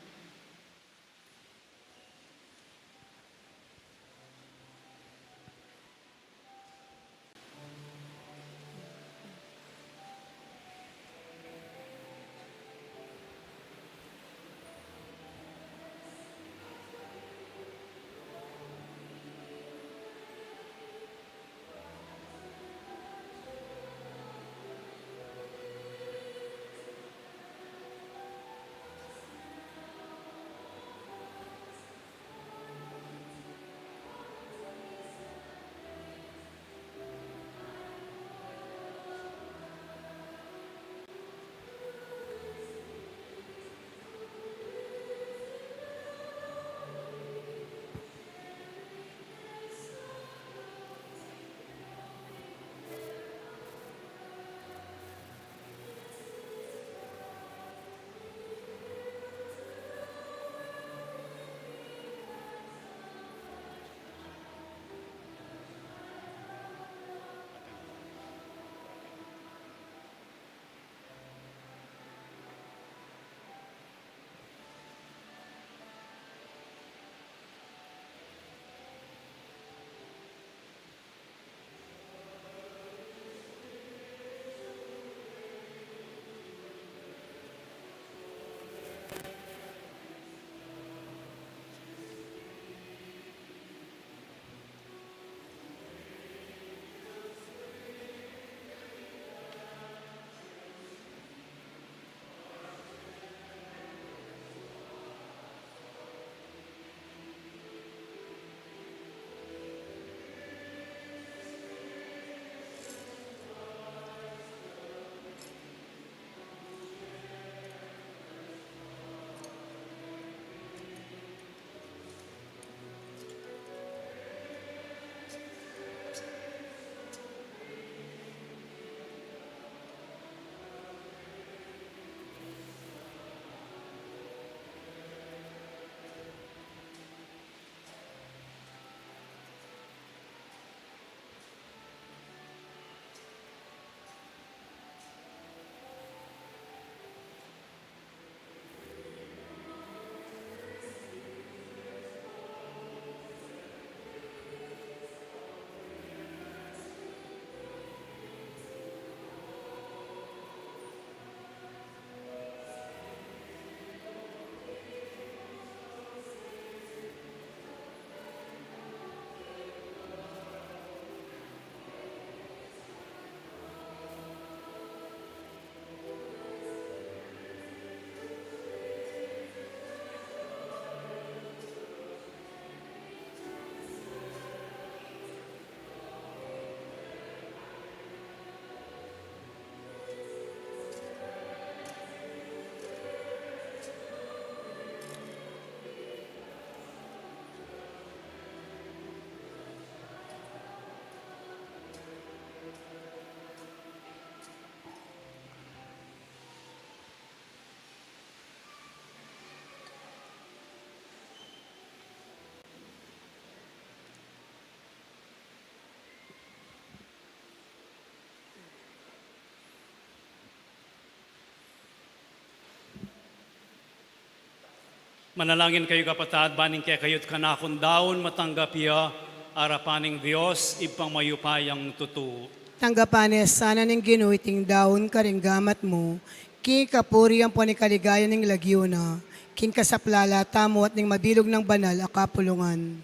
Manalangin kayu, kapatad, ban ing kekayu't kanakung daun matanggap ya arapan ning Dios, Ibpang mayupayang tutu. Tanggapan na sana ning Ginu iting daun karing gamat mu, king kapurian ampon ing kaligayan ning lagyu na, king kasaplalan tamu at ning mabilug nang banal a kapulungan.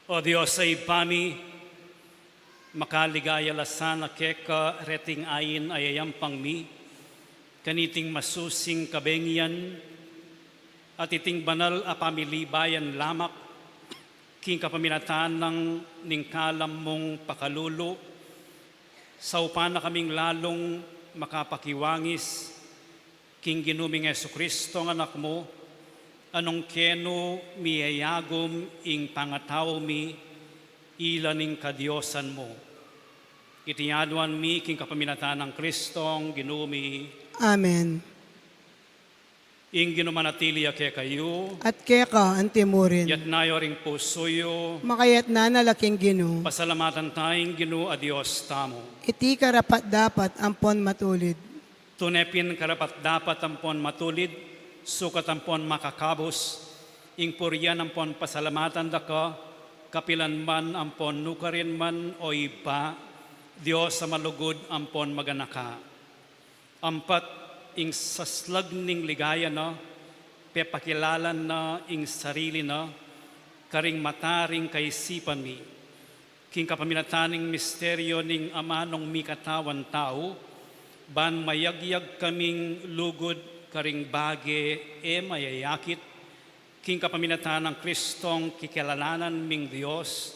O Dios a Ibpa mi, makaligaya la sana keka reting ain a yayampang mi, kaniting masusing kabengian, at iting banal a pamilibayan lamak, king kapaminatan nang ning kalam mung pakalulu, saupan na kaming lalung makapakiwangis king Ginu ming Jesucristo, a Anak mu, a nung kenu miyayagum ing pangatau mi, ila ning kadiosan mu. Iti aduan mi king kapaminatan nang Cristong Ginu mi. Amen. Ing Ginu manatili ya kekayu. At keka anti mu rin. Yatna yu ring pusu yu. Makayatna na la king Ginu. Pasalamatan ta ing Ginu a Dios tamu. Iti karapat-dapat ampon matulid. Tune pin karapat-dapat ampon matulid, sukat ampon makakabus, ing purian ampon pasalamatan da ka, kapilan man ampon nukarin man, o Ibpa, Dios a malugud ampon maganaka. Ampat, ing saslag ning ligaya na, pepakilala na ing sarili na karing mata ring kaisipan mi. King kapaminatan ning misteryo ning amanung mikatawan tau, ban mayagyag kaming lugud karing bage e mayayakit, king kapaminatan nang Cristong kikilalanan ming Dios,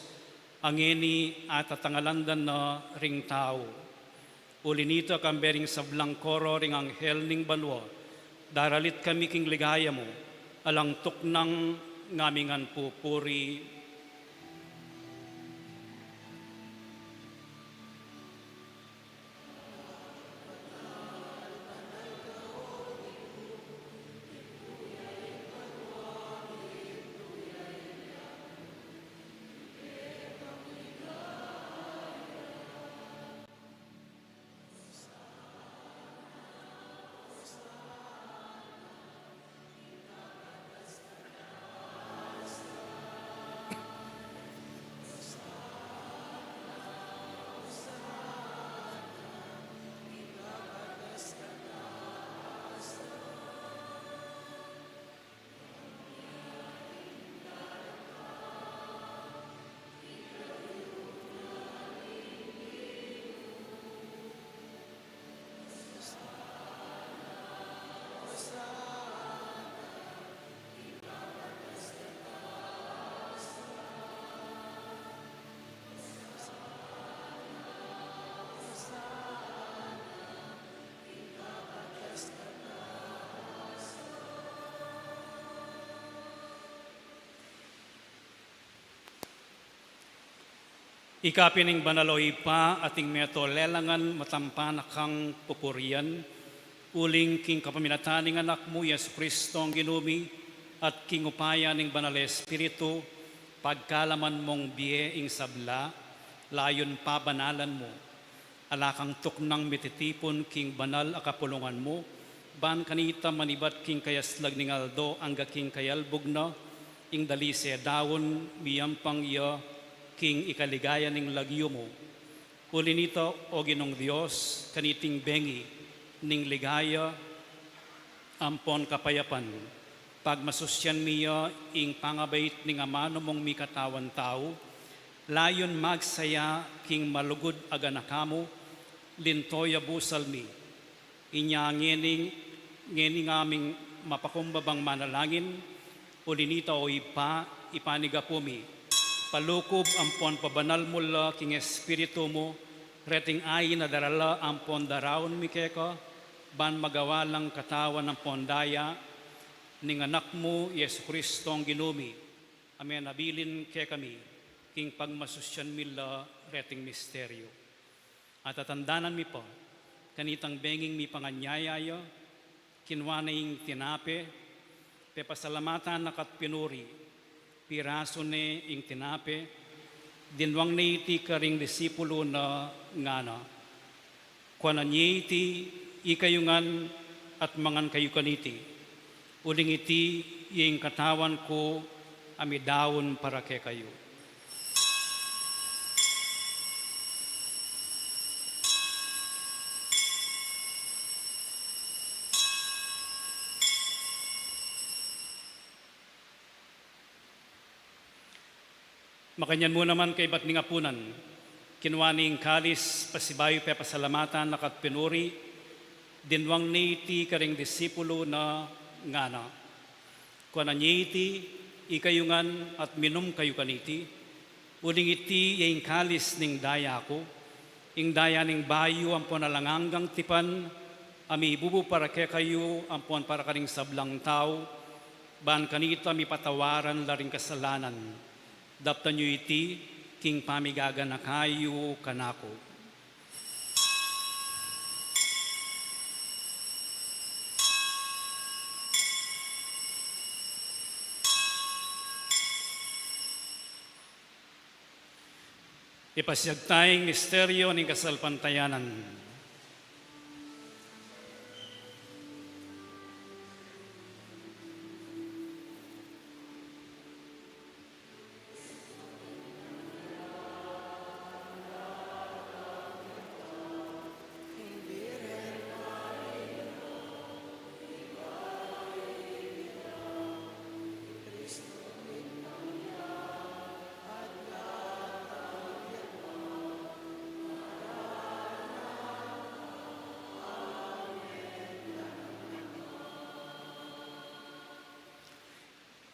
a ngeni atatangalan da na ring tau. Uli nita, kambe ring sablang koro ring anghel ning banua, daralit kami king ligaya mu, alang tuknang ngaming ngan pupuri. Ika pin ing banal, o Ibpa, ating meto lelangan matampa na kang pupurian, uling king kapaminatan ning Anak mu, Jesucristo, ing Ginu mi, at king upaya ning Banal a Espiritu, pagkalaman mung bie ing sabla, layun pabanalan mu. Ala kang tuknang mititipun king banal a kapulungan mu, ban kanita manibat king kayaslag ning aldo angga king kayalbug na, ing dalise daun miyampang ya king ikaligaya ning lagyu mu. Uli nita, o Ginung Dios, kaniting bengi ning ligaya ampon kapayapan, pagmasusyan mi ya ing pangabait ning amanu mung mikatawan tau, layun magsaya king malugud a ganaka mu, linto ya busal mi. Inya ngeni, ngeni ngaming mapakumbabang manalangin, uli nita, o Ibpa, ipanigapu mi, palukub ampon pabanal mu la king Espiritu mu, reting ain a darala ampon daraun mi keka, ban magawa lang katawan ampon daya ning Anak mu, Jesucristo, ing Ginu mi, a menabilin kekami, king pagmasusyan mi la reting misteryu. At tatandanan mi pa, kanitang benging mipanganyaya ya, kinua ne ing tinape, pepasalamatan na ka't pinuri, pirasu ne ing tinape, dinwang ne iti karing disipulu na, ngana: Kuanan ye iti, ikayu ngan, at mangan kayu kaniti. Uling iti Ing katawan ku a midaun para kekayu. Makanyan mu naman kaybat ning apunan, kinua ne ing kalis, pasibayu pepasalamatan na ka't pinuri, dinwang ne iti karing disipulu na, ngana: Kuanan ye iti, ikayu ngan, at minum kayu kaniti, uling iti ya ing kalis ning daya ku, ing daya ning bayu ampon alang anggang tipan, a mibubu para kekayu ampon para karing sablang tau, ban kanita mipatawaran la ring kasalanan. Daptan yu iti king pamigaganaka yu kanaku. Ipasiag ta ing misteryu ning kasalpantayanan.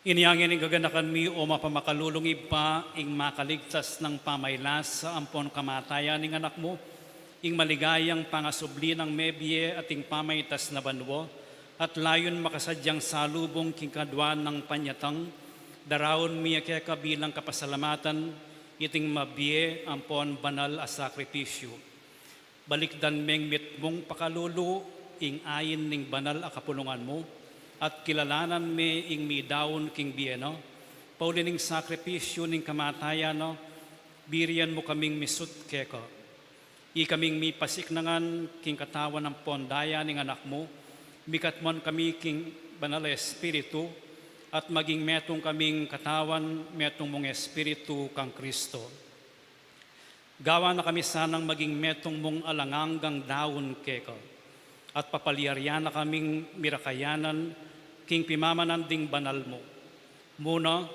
Inya ngeni gaganakan mi, o mapamakalulung Ibpa, ing makaligtas nang pamailasa ampon kamatayan ning Anak mu, ing maligayang pangasubli nang mebie at ing pamaitas na banua, at layun makasadyang salubung king kaduan nang panyatang, daraun mi keka bilang kapasalamatan iting mabie ampon banal a sakripisyu. Balikdan meng mitmung pakalulu ing ain ning banal a kapulungan mu, at kilalanan me ing midaun king bie na, pauli ning sakripisyu ning kamatayan na, birian mu kaming misut keka. Ikaming mipasiknangan king katawan ampon daya ning Anak mu, mikatmuan kami king Banal a Espiritu, at maging metung kaming katawan, metung mung Espiritu kang Kristo. Gawan na kami sanang maging metung mung alang anggang daun keka, at papalyarian na kaming mirakayanan king pimamanan ding banal mu. Muna,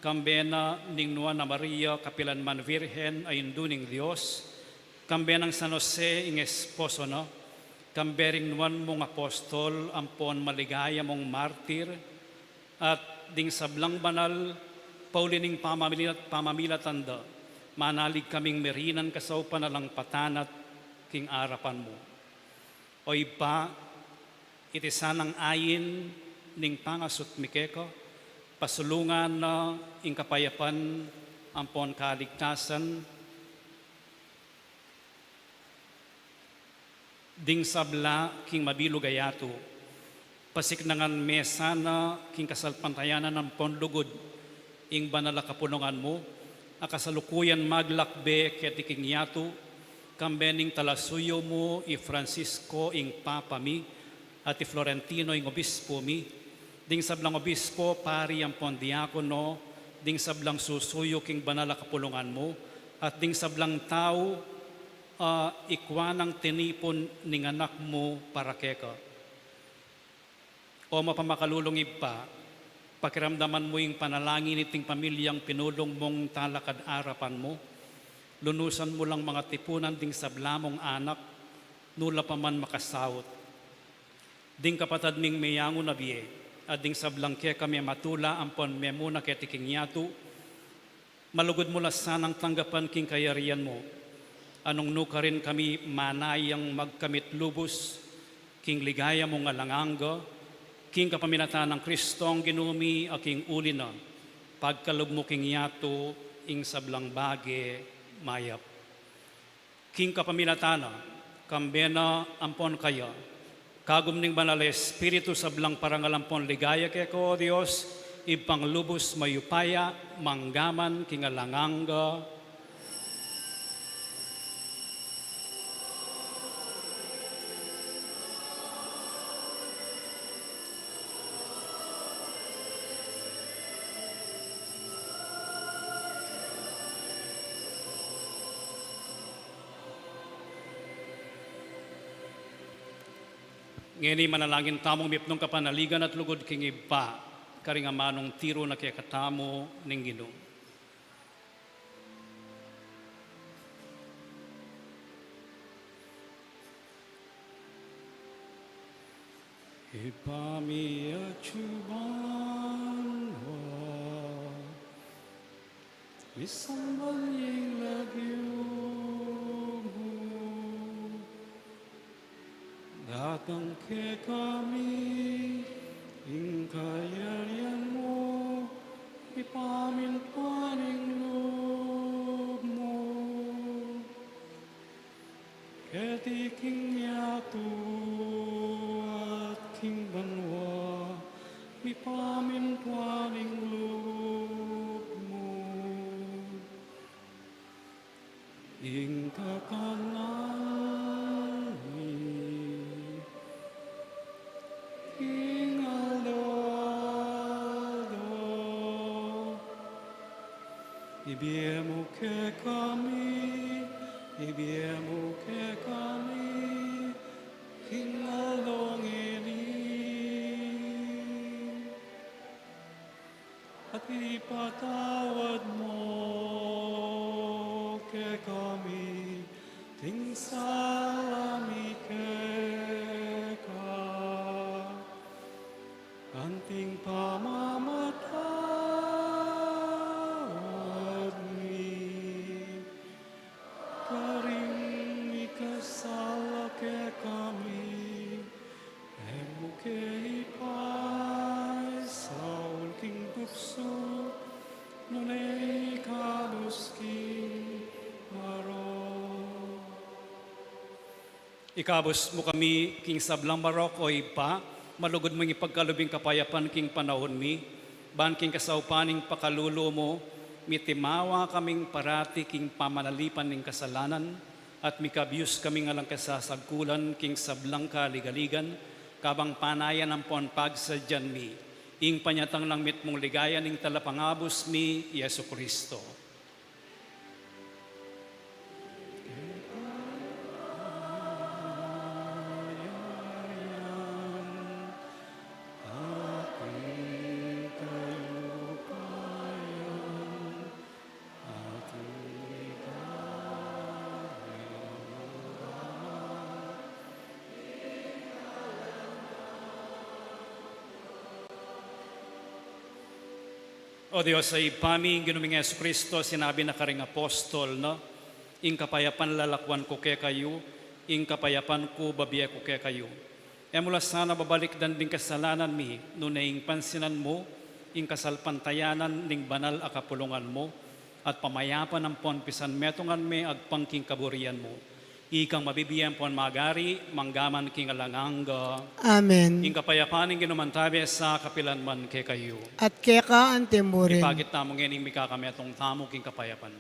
kambe na ning Nuan a Maria kapilanman Virgen a Indu ning Dios, kambe nang San Jose ing esposo na, kambe ring nuan mung apostol ampon maligaya mung martir, at ding sablang banal, pauli ning pamamilat-, pamamilatan da, manalig kaming merinan kasaupan alang patanat king arapan mu. O Ibpa, iti sanang ain ning pangasut mi keka, pasulungan na ing kapayapan ampon kaligtasan, ding sabla king mabilug a yatu. Pasiknangan me sana king kasalpantayanan ampon lugud ing banal a kapulungan mu, a kasalukuyan maglakbe keti king yatu, kambe ning talasuyu mu i Francisco ing Papa mi, at i Florentino ing obispo mi, ding sablang obispo, pari ampon diakono, ding sablang susuyu king banal a kapulungan mu, at ding sablang tau a ikua nang tinipun ning Anak mu para keka. O mapamakalulung Ibpa, pakiramdaman mu ing panalangin iting pamilyang pinulung mung talakad arapan mu, lunusan mu lang mangatipunan ding sabla mung anak, nu la pa man makasaut. Ding kapatad ming meyangu na bie, at ding sablang keka mematula ampon memuna keti king yatu, malugud mu la sanang tanggapan king kayarian mu, a nung nu karin kami manayang magkamit lubus king ligaya mung alang angga, king kapamilatan nang Kristong Ginu mi a king uli na, pagkalub mu king yatu ing sablang bage mayap. King kapamilatan na, kambe na ampon kaya, kagum ning Banal a Espiritu, sablang parangal ampon ligaya keka, o Dios, Ibpang lubus mayupaya, mangga man king alang angga. Ngeni manalangin tamung mipnung kapanaligan at lugud king Ibpa, karing amanung tiru na kekatamu ning Ginu. Ibpa mi atsu ka banua, misamban ya ing lagyu mu, datang kekami ing kayarian mu, mipamintuan ing lub mu keti king yatu at king banua. Mipamintuan ing lub mu. Ing kakanan mi king aldo-aldo ibie mu kekami, ibie mu kekami king aldo ngeni. At ipatawad mu kekami ding sala mi keka, anti ing pamamatawad mi karing mikasala kekami, e mu ke ipaisaul king tuksu, nune ikabus king marok. Ikabus mu kami king sablang marok, o Ibpa, malugud mung ipagkalub ing kapayapan king panaun mi, ban king kasaupan ning pakalulu mu, mitimawa kaming parati king pamanalipan ning kasalanan, at mikabius kaming alang kasasagkulan king sablang kaligaligan, kabang panayan ampon pagsadyan mi ing panyatang nang mitmung ligaya ning Talapangabus mi, Jesucristo. O Dios a Ibpa mi, ing Ginu ming Jesucristo, sinabi na karing apostol na, "Ing kapayapan lalakuan ku kekayu, ing kapayapan ku babie ku kekayu." E mu la sana babalikdan ding kasalanan mi, nune ing pansinan mu ing kasalpantayanan ning banal a kapulungan mu, at pamayapan ampon pisanmetungan me agpang king kaburian mu. Ikang mabibie ampon magari, mangga man king alang angga. Amen. Ing kapayapan ning Ginu mantabe sa kapilan man kekayu. At keka anti murin. Ipakit tamu ngeni ing mikakametung tamu king kapayapan.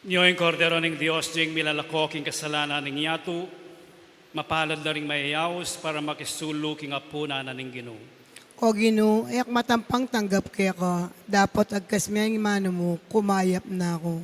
Nyo ing Kordero ning Dios, ing milalako king kasalanan ning yatu. Mapalad la ring mayayaus para makisulu king apunan na ning Ginu. O Ginu, e ku matampang tanggap keka, dapot agkas me ing imanu mu, kumayap na ku.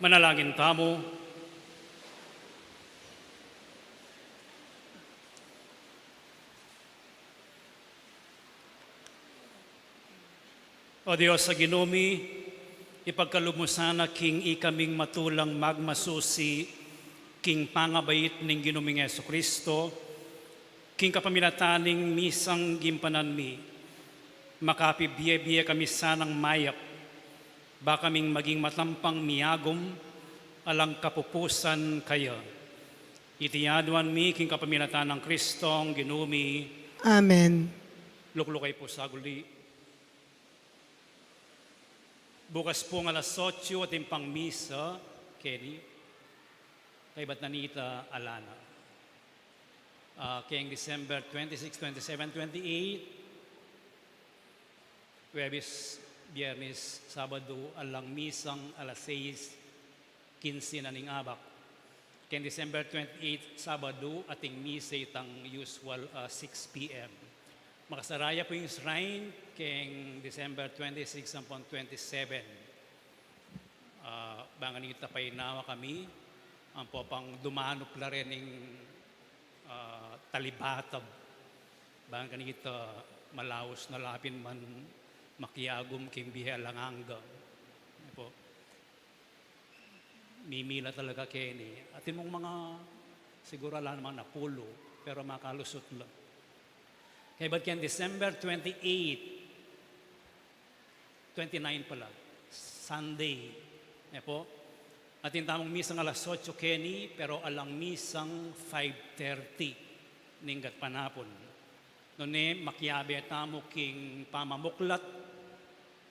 Manalangin tamu. O Dios a Ginu mi, ipagkalub mu sana king ikaming matulang magmasusi king pangabait ning Ginu ming Jesucristo, king kapamilatan ning misang gimpanan mi, makapibie-bie kami sanang mayap, ba kaming maging matampang miagum alang kapupusan kaya. Iti aduan mi king kapamilatan nang Kristong Ginu mi. Amen. Lukluk kayu pu saglit. Bukas pung alas otso atin pang misa keni, kaybat na nita ala na. Ah, keng December twenty-six, twenty-seven, twenty-eight, Huwebes, Biyernes, Sabadu, alang misang alas sais kinse na ning abak. Keng December twenty-eight, Sabadu, ating misa itang usual, ah, six P M. Makasara ya pu ing shrine keng December twenty-six ampong twenty-seven. Ah, bang kanita painawa kami, ampo pang dumanup la rin ing, ah, talibatab. Bang kanita malaus na la pin man makiagum king bie alang angga. Apo. Mimila talaga keni. Atin mung mga siguro ala namang napulu, pero makalusut la. Kaybat keng December twenty-eight, twenty-nine pala, Sunday. E po? Atin tamung misang alas otso keni, pero alang misang five thirty ning gatpanapun. Nune, makiabe tamu king pamamuklat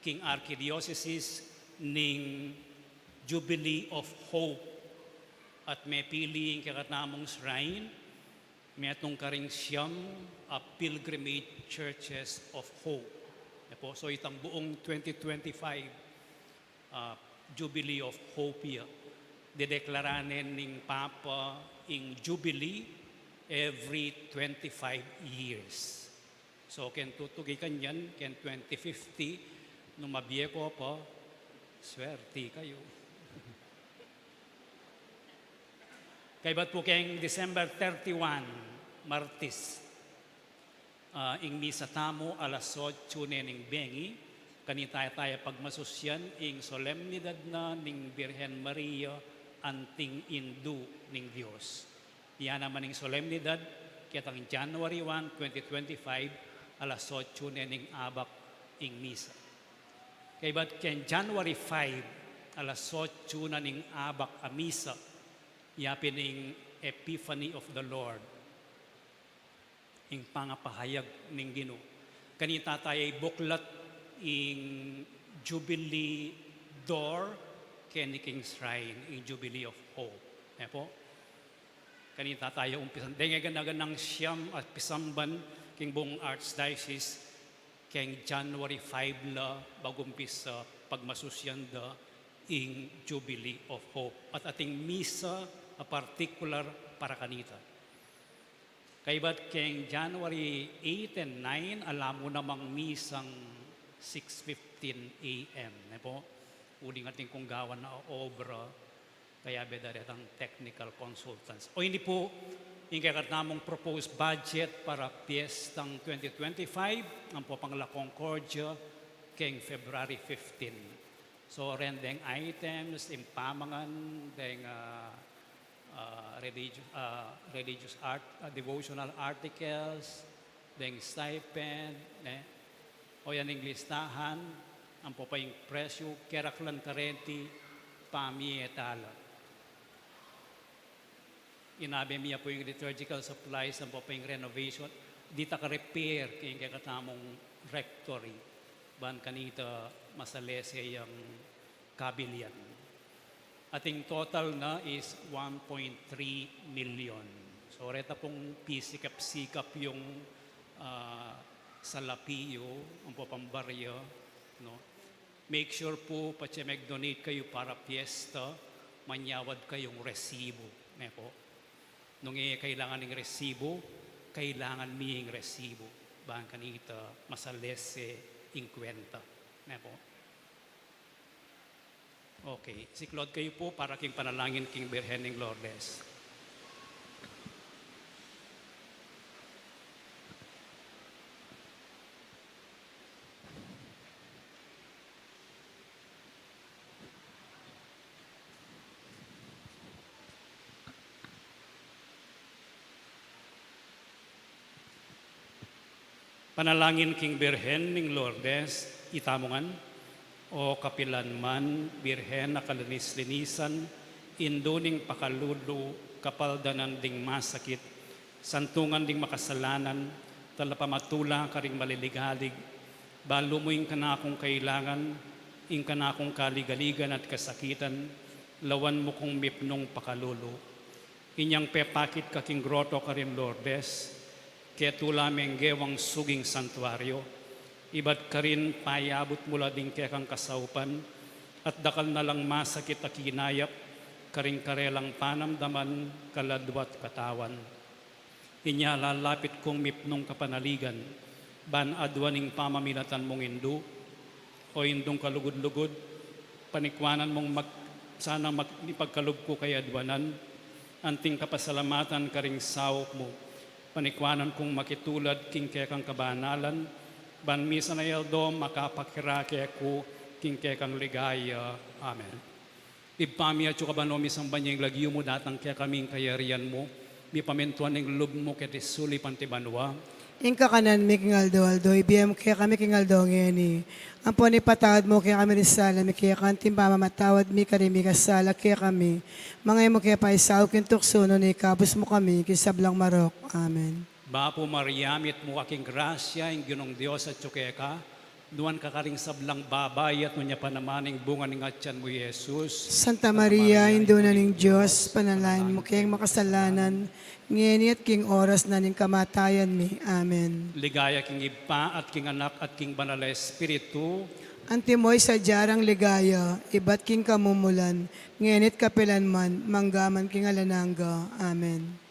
king Archdiocese ning Jubilee of Hope at mepili ing kekatamung shrine, metung karing siyam a Pilgrimage Churches of Hope. E po, so itang buung twenty twenty-five, ah, Jubilee of Hope ya. Dedeklara ne ning Papa ing Jubilee every twenty-five years. So, keng tutuki kanyan, keng twenty fifty, nung mabie ko pa, swerte kayu. Kaybat pu keng December thirty-one, Martis, ah, ing misa tamu alas otso ne ning bengi, kanita taya pagmasusyan ing solemnidad na ning Birhen Maria, anting Indu ning Dios. Iya naman ing solemnidad, ketang January one, twenty twenty-five, alas otso ne ning abak ing misa. Kaybat keng January five, alas otso na ning abak a misa, iya pin ing Epiphany of the Lord, ing pangapahayag ning Ginu. Kanita taya ibuklat ing Jubilee door keni king shrine, ing Jubilee of Hope. E po? Kanita taya umpisan. Deng e gana-ganang siyam a pisamban king buung Archdiocese, keng January five la bagumpisa pagmasusyan da ing Jubilee of Hope. At ating misa a partikular para kanita. Kaybat keng January eight and nine, ala mu namang misang six fifteen A M, ne po? Uling atin kung gawan a obra, kayabe da retang technical consultants. O ini pu, ing kekatamung proposed budget para piestang twenty twenty-five, ampo pang La Concordia, keng February fifteen. So, ren deng items, ing pamangan, deng, ah, ah, religi-, ah, religious art, ah, devotional articles, deng stipend, ne? O yan ing listahan, ampo pa ing presyu, keraklan kareti, pamie tala. Inabe mi ya pu ing liturgical supplies, ampo pa ing renovation, dita ka-repair king kekatamung rectory, ban kanita masalese yang kabilian. Ating total na is one point three million. So, reta pung pisikap-sikap yung, ah, salapi yu, ampo pang barya, no? Make sure pu, patse meg-donate kayu para piyesta, manyawad kayung resibo, ne po? Nung e kailangan ing resibo, kailangan mi ing resibo, ban kanita masalese ing kwenta, ne po? Okay, siklaud kayu pu para king panalangin king Birhen ning Lourdes. Panalangin king Birhen ning Lourdes, itamu ngan. O kapilan man, Birhen a kalinis-linisan, indu ning pakalulu, kapaldanan ding masakit, santungan ding makasalanan, talapamatula karing maliligalig, balu mu ing kanakung kailangan, ing kanakung kaligaligan at kasakitan, lawan mu kung mipnung pakalulu. Inyang pepakit ka king groto karin Lourdes, ketula meng gewang suging santuario, ibat karin payabut mu la ding kekang kasaupan, at dakal na lang masakit a kinayap karing karelang panamdaman, kaladwa at katawan. Inya lalapit kung mipnung kapanaligan, ban aduan ing pamamilatan mung indu, o indung kalugud-lugud, panikuanan mung mag-, sana mag-, ipagkalub ku kay aduanan, anting kapasalamatan karing saup mu, panikuanan kung makitulad king kekang kabanalan, ban misan a aldo makapakirake ku king kekang ligaya. Amen. Ibpa mi, atsu ka banua, misamban ya ing lagyu mu, datang kekami ing kayarian mu, mipamintuan ing lub mu keti sulip anti banua. Ing kakanan mi king aldo-aldo ibie mu kekami king aldo ngeni. Ampon ipatawad mu kekami ring sala mi keka anti ing pamamatawad mi karing mikasala kekami. Manga e mu ke paisaul king tuksu, nune ikabus mu kami king sablang marok. Amen. Bapu Maria, mitmu ka king grasya, ing Ginung Dios atsu keka, nuan ka karing sablang babai, at nuan ya pa naman ing bunga ning atian mu, Jesus. Santa Maria, Indu na ning Dios, panalangin mu keng makasalanan, ngeni at king oras na ning kamatayan mi. Amen. Ligaya king Ibpa, at king Anak, at king Banal a Espiritu. Antimo ing sadya rang ligaya, ibat king kamumulan, ngeni at kapilan man, mangga man king alang angga. Amen.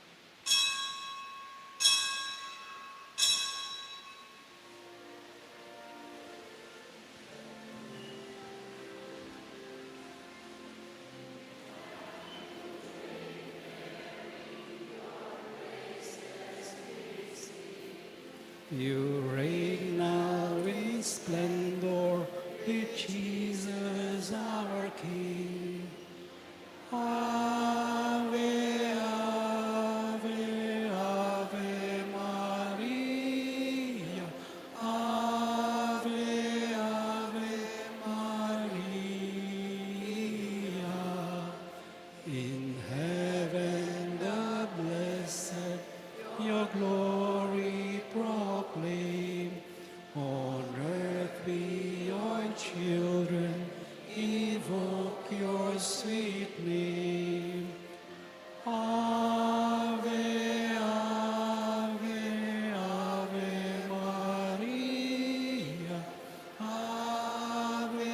You reign now in splendor with Jesus our King. Ave, ave, ave Maria. Ave, ave Maria. In heaven the blessed your glory proclaim. On earth we, your children, invoke your sweet name. Ave, ave, ave Maria. Ave,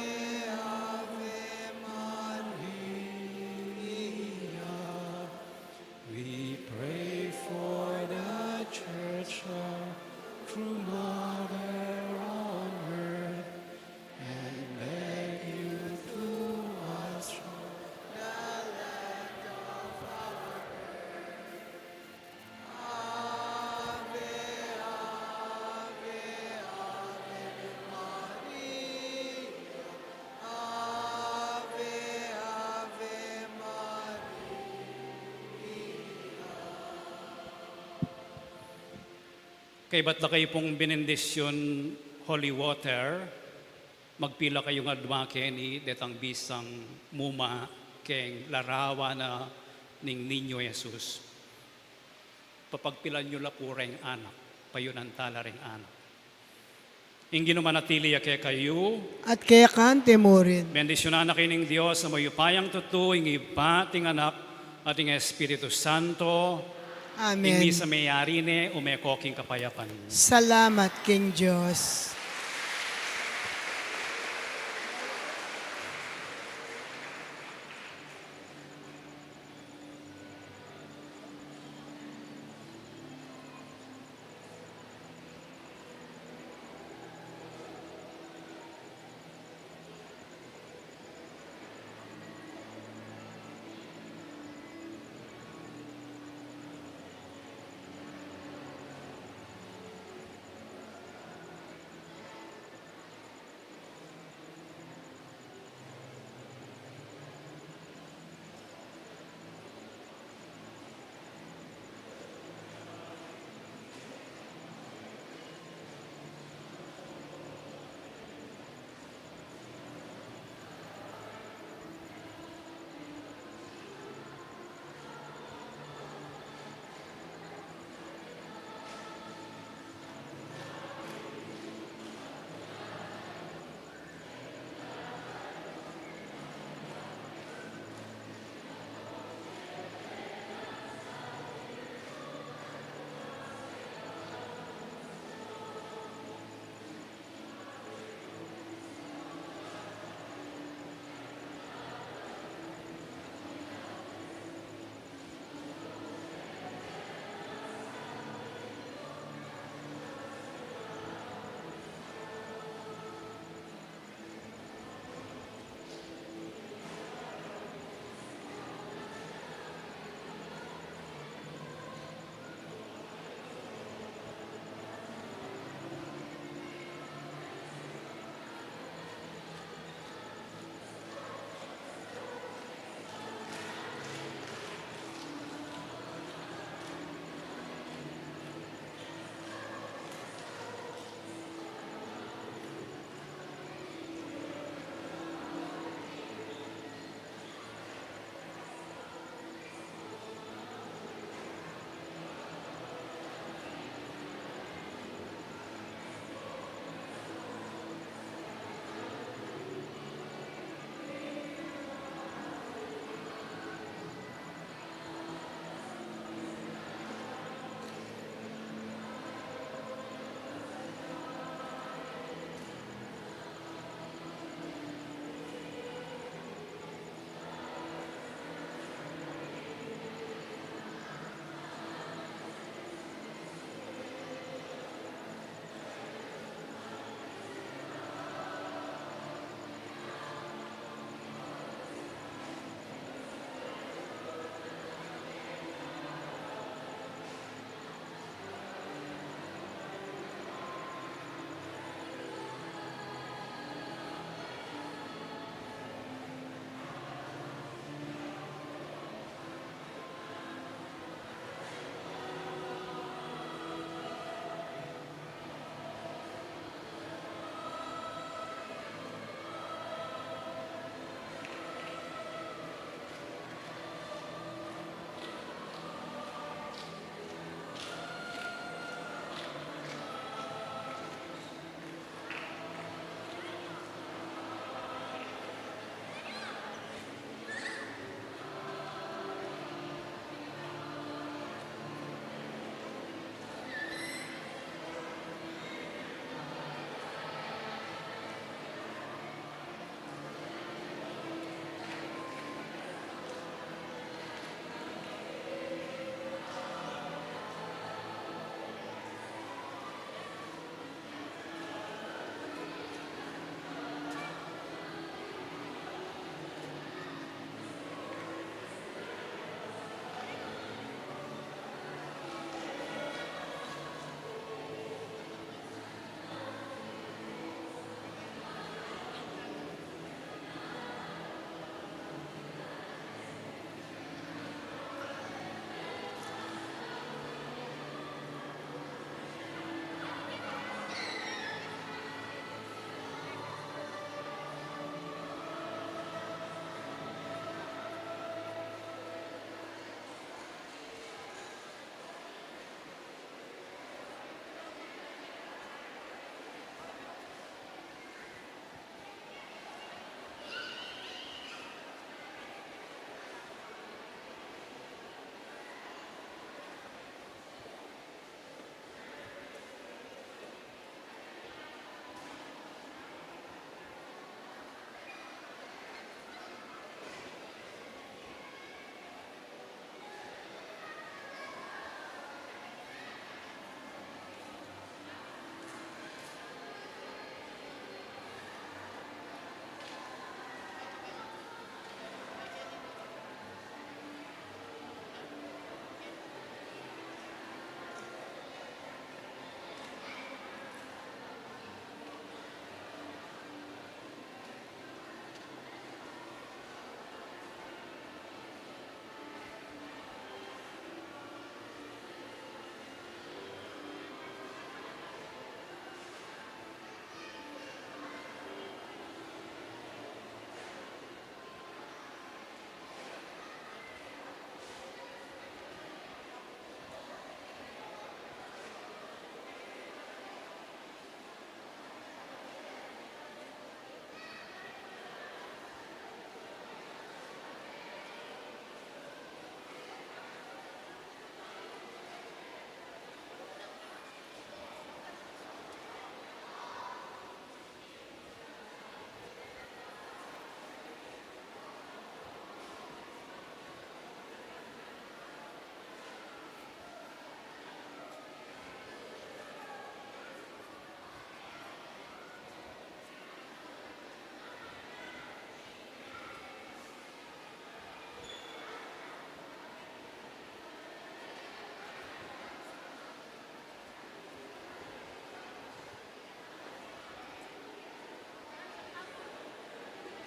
ave Maria. We pray for the Church, our true mother on earth, and beg you to watch the land of our birth. Ave, ave, ave Maria. Ave, ave Maria. Kaybat da kayu pung benendisyun holy water, magpila kayung adwa keni detang bisang muma keng larawan na ning Niño Jesus. Papagpilan yu la pu reng anak, payunan tala reng anak. Ing Ginu manatili ya kekayu. At keka mu rin. Bendisyunan na kayu ning Dios a mayupayang tutu, ing Ibpa, at ing Anak, at ing Espiritu Santo. Amen. Ing misa meyari ne, ume ko king kapayapan. Salamat king Dios.